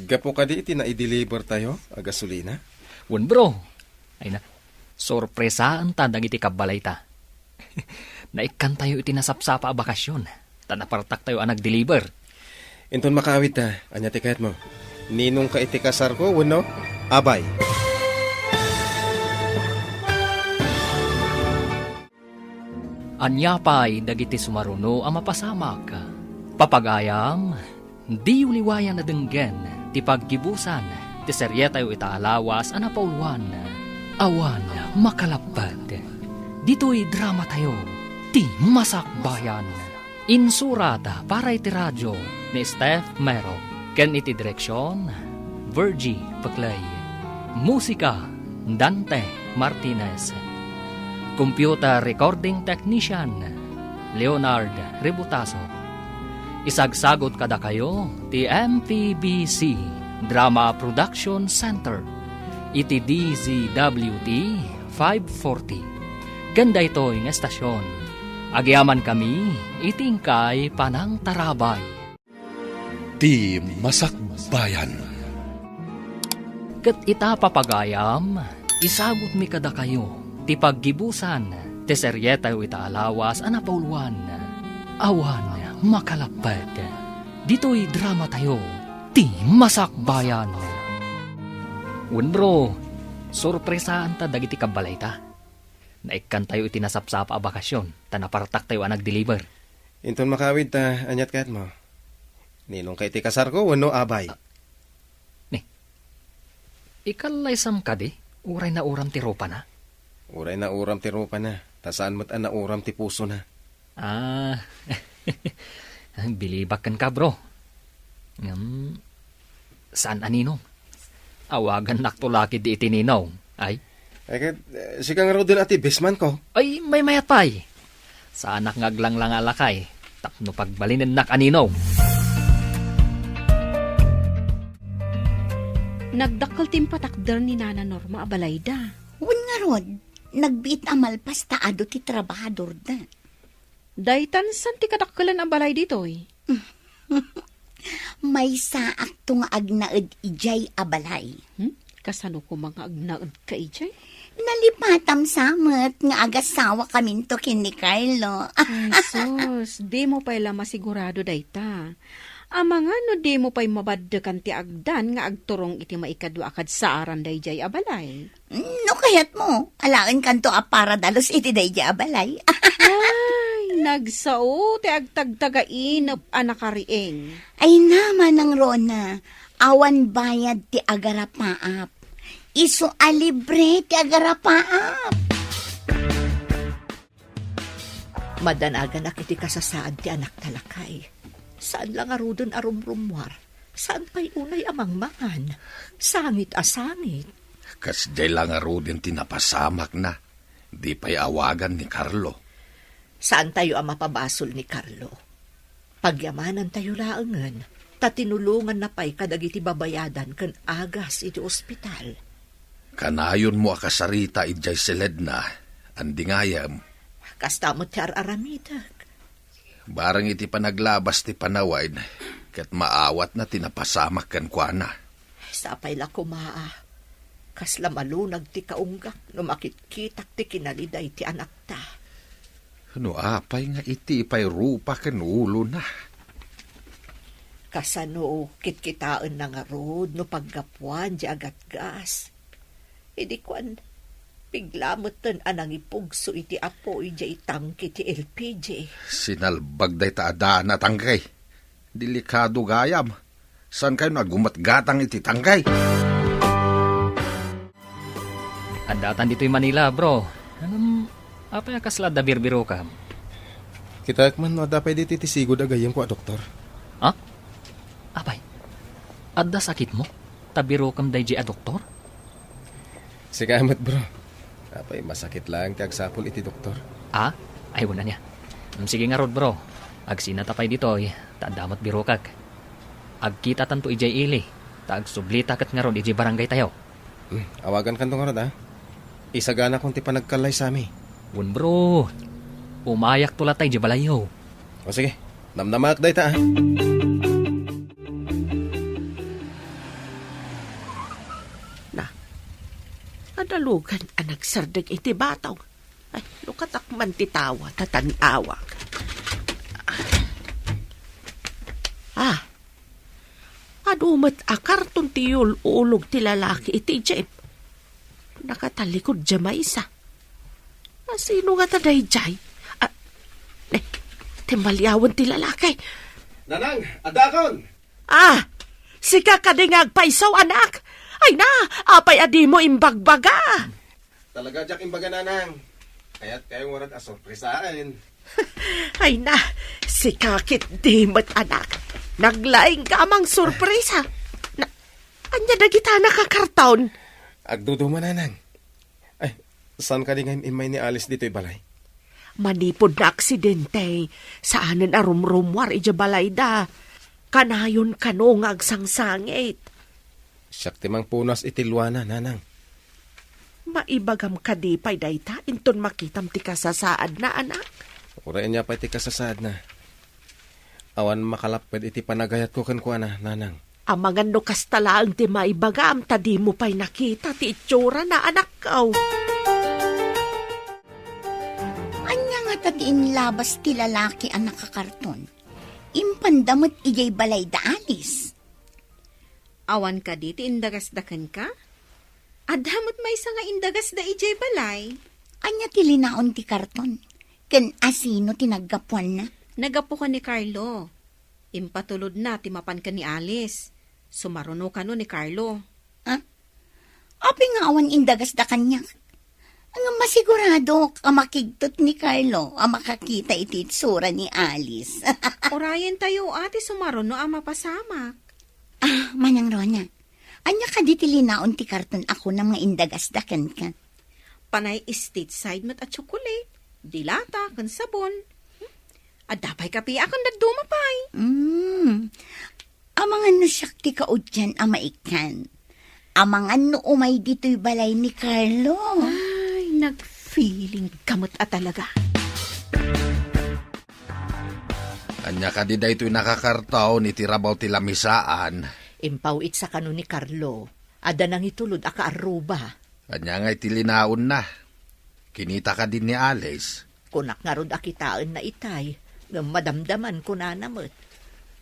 Gapu kadi iti naidelivertayo a gasolina? Wen, bro. Ay na, sorpresaenta dagiti kabbalayta. Naikkantayo iti nasapsapa a bakasyon, ta napartaktayo a nagdeliver. Inton makaawidta, ania ti kayatmo? Ninongka iti kasarko wenno abay? Ania pay dagiti sumaruno a mapasamak? Papagayam, diyo liwayan a denggen ti paggibusan ti serietayo ita a lawas a napauluan, Awan Makalapped. Ditoy dramatayo, Ti Masakbayan. Insurat para iti radio ni Steph Mero, ken iti direksion, Virgie Peclay. Musika, Dante Martinez. Computer recording technician, Leonard Rebutaso. Isagsagut kadakayo ti M P B C Drama Production Center iti D Z W T five forty. Ken daytoy nga estasion, agyamankami iti inkay panangtarabay. Ti Masakbayan. Ket ita, papagayam, isagutmi kadakayo ti paggibusan ti serietayo ita a lawas a napauluan, Awan Makalapped. Ditoy dramatayo, Ti Masakbayan. Wen, bro, sorpresaanta dagiti kabbalayta. Naikkantayo iti nasapsapa a bakasyon, ta napartaktayo a nagdeliver. Inton makawid ta, aniat kayatmo? Ninongka iti kasarko wenno abay? Ah, ni, ikallaysam kadi, uray nauram ti rupana? Uray nauram ti rupana, ta saan met a nauram ti pusona. Ah, bilibak kenka, bro. Ngem, saan a ninong? Awagannakto la ketdi iti ninong. Ay? Ay, ket, eh, sika ngaruden a ti bestman ko. Ay, maymayat pay. Saanak nga aglanglang a lakay tapno pagbalinennak a ninong. Nagdakkel ti impatakder ni Nana Norma a balayda. Wen ngarud, nagbiit a malpas ta adu ti trabahadorda. Daytan saan ti kadakkelan a balay ditoy? Maysaakto nga agnaed idiay a balay. Hmm? Kasano koma nga agnaedka idiay? Nalipatam sa met nga agasawakaminto ken ni Carlo. Ay, sus, dimo pay la masigurado dayta. Amangan no dimo pay mabaddekan ti agdan nga agturong iti maikadua a kadsaaran daydiay a balay. No kayatmo, alaenkanto a para dalus iti daydiay a balay. Ay, nagsao ti agtagtagainep a nakariing. Ay na, Manang Rona, awan bayad ti agarapaap. Isu a libre ti agarapaap. Madanaganak iti kasasaad ti anakta, lakay. Saan la ngaruden a rumrummuar. Saan pay unay a mangmangan. Sangit a sangit. Kasdiay la ngaruden ti napasamakna. Di pay awagan ni Carlo. Saantayo a mapabasol ni Carlo. Pagyamanantayo laengen, ta tinulonganna pay kadagiti babayadan ken agas iti ospital. Kanayonmo a kasarita idiay siledna, andi ngayem. Kasta met ti ar-aramidek. Bareng iti panaglabas ti panawen, ket maawatna ti napasamak kenkuana. Sapay la koma a kasla malunag ti kaunggak no makitkitak ti kinaliday ti anakta. No apay nga iti pay rupa ken ulona? Kasano kitkitaenna ngarud no paggapuan di agatgas? Idi kuan, bigla metten a nangipugso iti apoy diay tangke ti L P G. Sinalbag dayta a daan a tangke. Delikado gayam. Saankayo nga aggumatgatang iti tangke? Addatan ditoy Manila, bro. Ngem, apay a kasla adda birbirokam? Kitaek man no adda pay ditoy ti sigud a gayyemko a doktor. Ha? Apay, adda sakitmo? Ta birokam daydiay a doktor? Sika met, bro. Apay, masakit laeng ti agsapul iti doktor. Ah? Ay, wen ania. Mm, sige ngarud, bro. Agsinata pay ditoy, ta adda met birokak. Agkitatanto idiay ili, ta agsublita ket ngarud idiay barangaytayo. Mm, awagankanto ngarud, ah. Isaganakon ti panagkallaysami. Wen, bro. Umayakto latta idiay balayyo. O sige, namnamaak dayta, ah. Na, adalugan a nagsardeng iti batong. Ay, lukatak man ti tawa, ta tan-awak. Ah, adu met a karton ti yul-ulog ti lalaki iti jeep. Nakatalikod diay maysa. Asino ngata daydiay? Ah, eh, timmaliawen ti lalaki. Nanang, addaakon! Ah, sika kadi nga agpayso, anak? Ay na, apay a dimo imbagbaga? Talaga diak imbaga, Nanang. Kayatkayo ngarud a sorpresaen. Ay na, sika ketdi met, anak. Naglaingka a mangsorpresa. Na, ania dagita a nakakarton? Agduduma, Nanang. Ay, saan kadi nga im-immay ni Alice ditoy balay? Manipud naaksidente, saanen a rumrummuar idiay balayda. Kanayon kano nga agsangsangit. Siak ti mangpunas iti luana, Nanang. Maibagam kadi pay dayta inton makitam ti kasasaadna, anak? Uray ania pay ti kasasaadna. Awan makalapped iti panagayatko kenkuana, Nanang. Amangan no kasta laeng ti maibagam ta dimo pay nakita ti itsurana, anakko. Ania ngata ti inlabas ti lalaki a nakakarton? Impanda met idiay balayda Alice. Awan kadi ti indagasda kenka? Adda met maysa nga indagasda idiay balay. Ania ti linaon ti karton? Ken asino ti naggapuanna? Naggapu ken ni Carlo. Impatulodna ti mapan ken ni Alice. Sumaruno kano ni Carlo. Ah? Apay nga awan indagasda kaniak? Ngem masiguradok a makigtot ni Carlo a makakita iti itsura ni Alice. Urayentayo a ti sumaruno a mapasamak. Ah, Manang Rona, ania kadi ti linaon ti karton a kunam nga indagasda kenka? Panay stateside met a tsokolate, dilata, ken sabon. Adda pay kape a ken dadduma pay. Mm. Amangan no siak ti kaudian a maikkan. Amangan no umay ditoy balay ni Carlo. Ay, nag-feeling ka met a talaga. Ania kadi daytoy nakakarton iti rabaw ti lamisaan? Impaw-itsa kano ni Carlo. Adda nangitulod a kaarruba. Ania ngay ti linaonna? Kinita kadi ni Alice? Kunak ngarud a kitaenna itay, ngem madamdaman kunana met.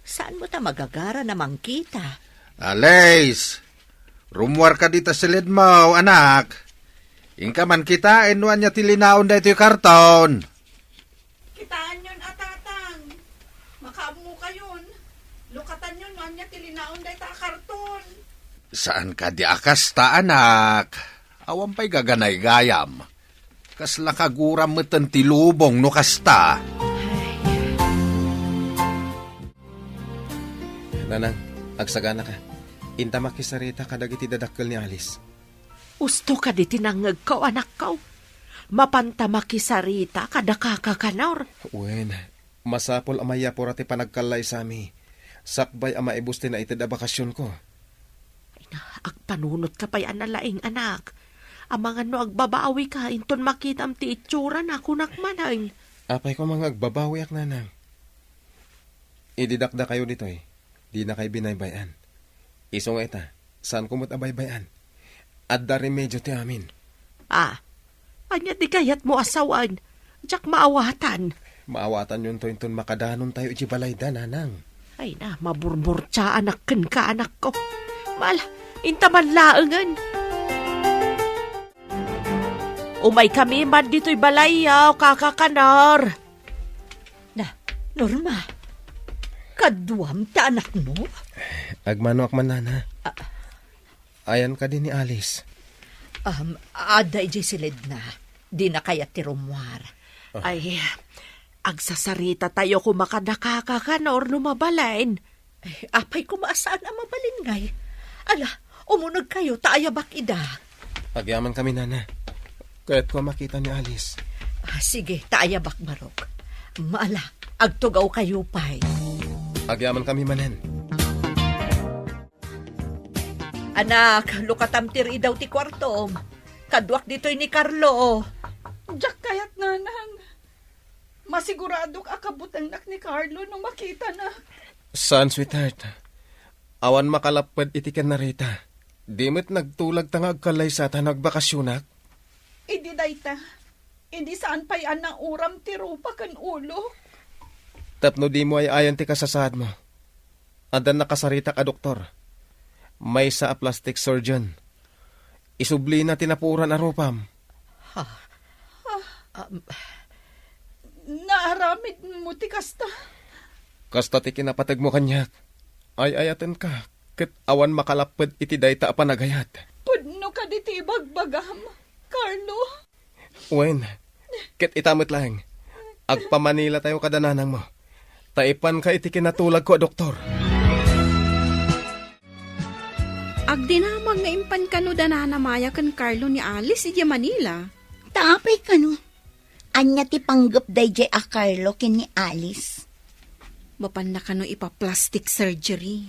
Saan met a magagara na mangkita? Alice! Rummuar kadi ta siledmo, anak. Inka man kitaen no ania ti linaon daytoy karton. Kitaenyon a, Tatang. Makaammokayon. Lukatanyon no ania ti linaon dayta a karton. Saan kadi a kasta, anak. Awan pay gaganaygayam. Kasla kaguram meten ti lubong no kasta. Nanang, agsaganaka. Inta makisarita kadagiti dadakkel ni Alice. Usto kadi ti nangngegko, anakko. Mapanta makisarita kada kaka Kanor. Wen, masapul a mayapura ti panagkallaysami. Sakbay a maibusten a ited a bakasionko. Ay na, agpanunotka pay a nalaing, anak. Amangan no agbabawika, inton makitam ti itsurana, kunak manen. Apay koma nga agbabawiak, Nanang? Idi dakdakayo ditoy, dinakay binaybay-an. Isu nga ita, saanko met a baybay-an. Adda remedio ti amin. Ah, ania ti kayatmo a sawen? Diak maawatan. Maawatanyonto inton makadanontayo iti balayda, Nanang. Ay na, maburburtiaanak kenka, anakko. Mal, inta man laengen. Umaykami man ditoy balayyo, kaka Kanor. Na, Norma, kaduam ti anakmo? Agmanoak man, Nana. Ah. Ayan kadi ni Alice? Um, adda idiay siledna. Dina kayat ti rummuar. Ah. Ay, agsasarita tayo koma kada kaka Kanor no mabalin. Ay, apay koma a saan a mabalin ngay? Ala, umuneg kayo ta ayabak ida. Agyamankami, Nana. Kayatko a makita ni Alice. Ah, sige, ta ayabak, Barok. Maala, agtugaw kayo pay. Agyamankami manen. Anak, lukatam ti ridaw ti kuartom. Kaduak ditoy ni Carlo. Diak kayat, Nanang. Masiguradok a kabutengnak ni Carlo no makitana. Saan, sweetheart. Awan makalapped iti ken Rita. Di met nagtulag ta nga agkallaysata no agbakasionak. Idi dayta, idi saan pay a nauram ti rupa ken ulok. Tapno dimo ay-ayan ti kasasaadmo. Adda nakasaritak a doktor. Maysa a plastic surgeon. Isublina ti napuoran a rupam. Ha? Ah, um, naaramidmo ti kasta? Kasta ti kinapategmo kaniak. Ay-ayatenka, ket awan makalapped iti dayta a panagayat. Pudno kadi ti ibagbagam, Carlo? Wen, ket ita met laeng. Agpamanilatayo kada nanangmo. Ta ipanka iti kinatulagko a doktor. Agdinamag nga impan kano da Nana Maya ken Carlo ni Alice idiay Manila. Ta apay kano? Ania ti panggep daydiay a Carlo ken ni Alice? Mapanna kano ipa-plastic surgery.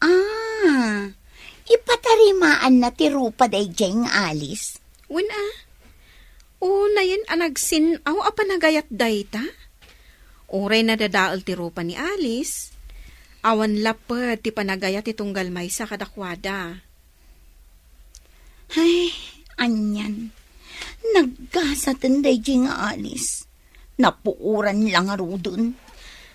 Ah, ipatarimaanna ti rupa daydiay nga Alice? Wen a. Unayen a nagsin-aw a panagayat dayta? Uray nadadael ti rupa ni Alice, awan lapped ti panagayat ti tunggal maysa kadakuada. Ay, anian. Naggasaten daydiay nga Alice. Napuoran la ngaruden.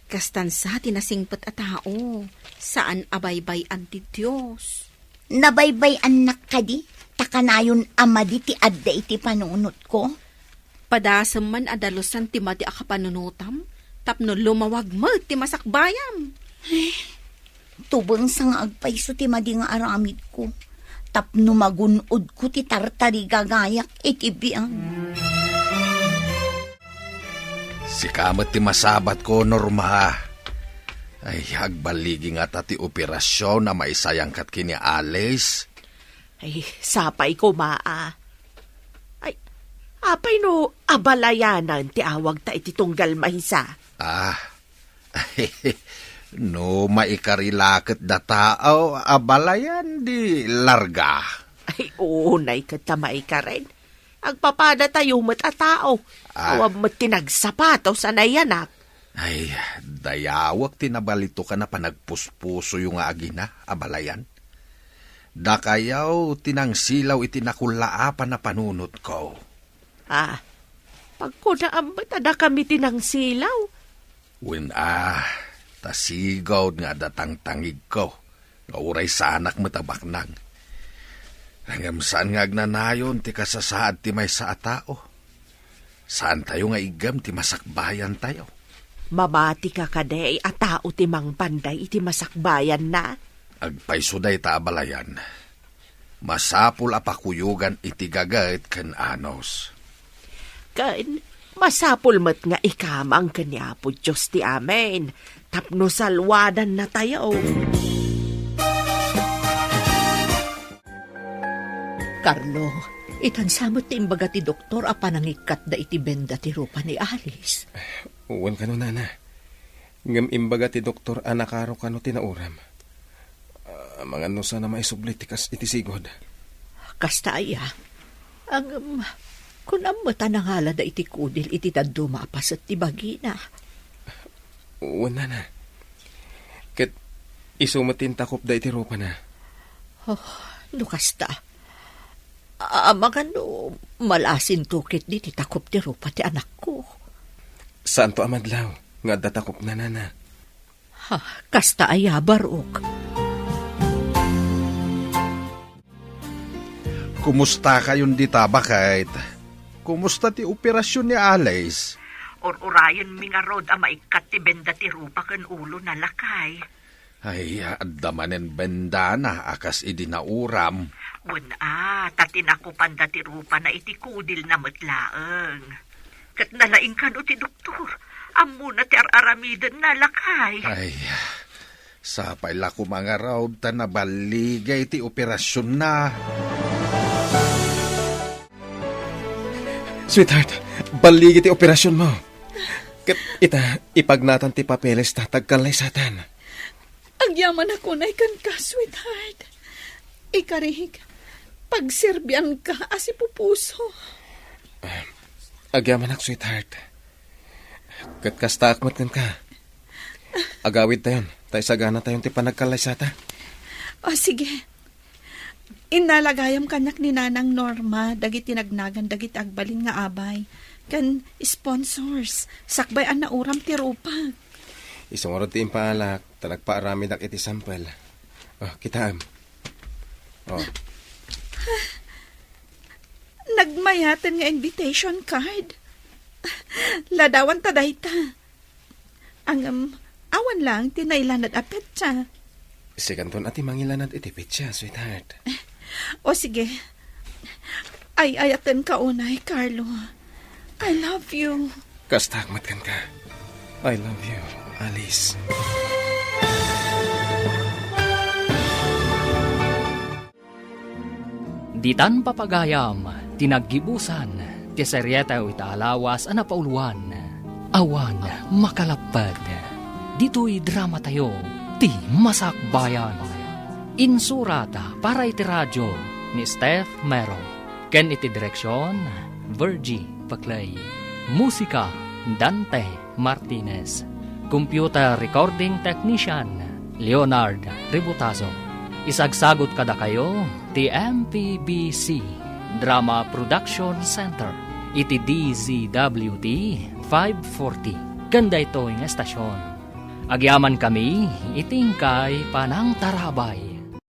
Kastan sa ti nasingpet a tao, saan a baybay-an ti Dios. Nabaybay-annak kadi, ta kanayon a madi ti adda iti panunotko? Padasem man a dalusan ti madi a kapanunotam, tapno lumawag met ti masakbayam. Tubengsa nga agpayso ti madi nga aramidko, tapno magun-odko ti tartarigagayak iti biag. Sika met ti masabatko, Norma. Ay, agballigi ngata ti operasyon a maisayangkat ken ni Alice. Ay, sapay koma a. Ay, apay no abalayanan ti awagta iti tunggal maysa? Ah, no maikari la ket data, o, abalayan di larga. Ay, unay ket ta maikaren. Agpapadatayo met a tao. Ah. Awan met ti nagsapatos a nayanak. Ay, dayawek ti nabalitokan a panagpuspusoyo nga agina, abalayan. Dakayo ti nangsilaw iti nakullaapan a panunotko. Ah, pagkunaam met a dakami ti nangsilaw. Wen a, ta sigud nga adda tangtangigko, nga uray saanak met a baknang. Ngem saan nga agnanayon ti kasasaad ti maysa a tao. Saantayo nga iggem ti masakbayantayo. Mamatika kadi a tao ti mangpanday iti masakbayanna? Agpayso dayta abalayan. Masapul a pakuyogan iti gaget ken anus. Ken masapul met nga ikamang ken ni Apo Dios ti amin, tapno salwadannatayo. Carlo, itansa met ti imbaga ti doktor a panangikkatda iti benda ti rupa ni Alice. Wen kano, nana. Ngem imbaga ti doktor a nakaro kano ti nauram. Ah, amangan no saan a maisubli ti kas iti sigud. Kasta aya. Ngem, kunam met a nangalada iti kudil iti dadduma a paset ti bagina. Wen, nana. Ket isu met ti intakopda iti rupana. Oh, no kasta. Amangan no malasinto ketdi ti takop ti rupa ti anakko. Saanto a madlaw nga adda takopna, nana. Ha, kasta aya, Barok. Kumustakayon dita, baket? Kumusta ti operasyon ni Alice? Ur-urayenmi ngarud a maikkat ti benda ti rupa ken ulona, lakay. Ay, adda manen bendana a kas idi nauram. Wen a, ta tinakopanda ti rupana iti kudilna met laeng. Ket nalaing kano ti doktor. Ammona ti ar-aramidenna, lakay. Ay, sapay la koma ngarud ta naballigay ti operasionna. Sweetheart, balligi ti operasionmo. Ket ita, ipagnatan ti papelesta ta agkallaysatan. Agyamanak unay kenka, sweetheart. Ikarik, pagserbianka a sipupuso. Ah, agyamanak, sweetheart. Ket kastaak met kenka. Agawidtayon, ta isaganatayon ti panagkallaysata. O, sige. Innala gayam kaniak ni Nanang Norma dagiti nagnagan dagiti agbalin nga abay ken sponsors sakbay a nauram ti rupak. Isu ngarud ti impaalak ta nagpaaramidak iti sampel. O, kitaem. O. Nagmayaten nga invitation card. Ladawanta dayta. Ngem, awan laeng ti nailanad a petsa. Sikanton a ti mangilanad iti petsa, sweetheart. O sige. Ay-ayatenka unay, Carlo. I love you. Kastaak met kenka. I love you, Alice. Ditan papagayam ti naggibusan ti serietayo ita a lawas a napauluan, Awan Makalapped. Ditoy dramatayo ti Masakbayan. Insurat para iti radio ni Steph Mero ken iti direksion, Virgie Paclay. Musika, Dante Martinez. Computer Recording Technician, Leonard Ributazo. Isagsagut kadakayo ti M P B C Drama Production Center iti D Z W T five forty ken daytoy nga estasion. Agyamankami iti inkay panangtarabay.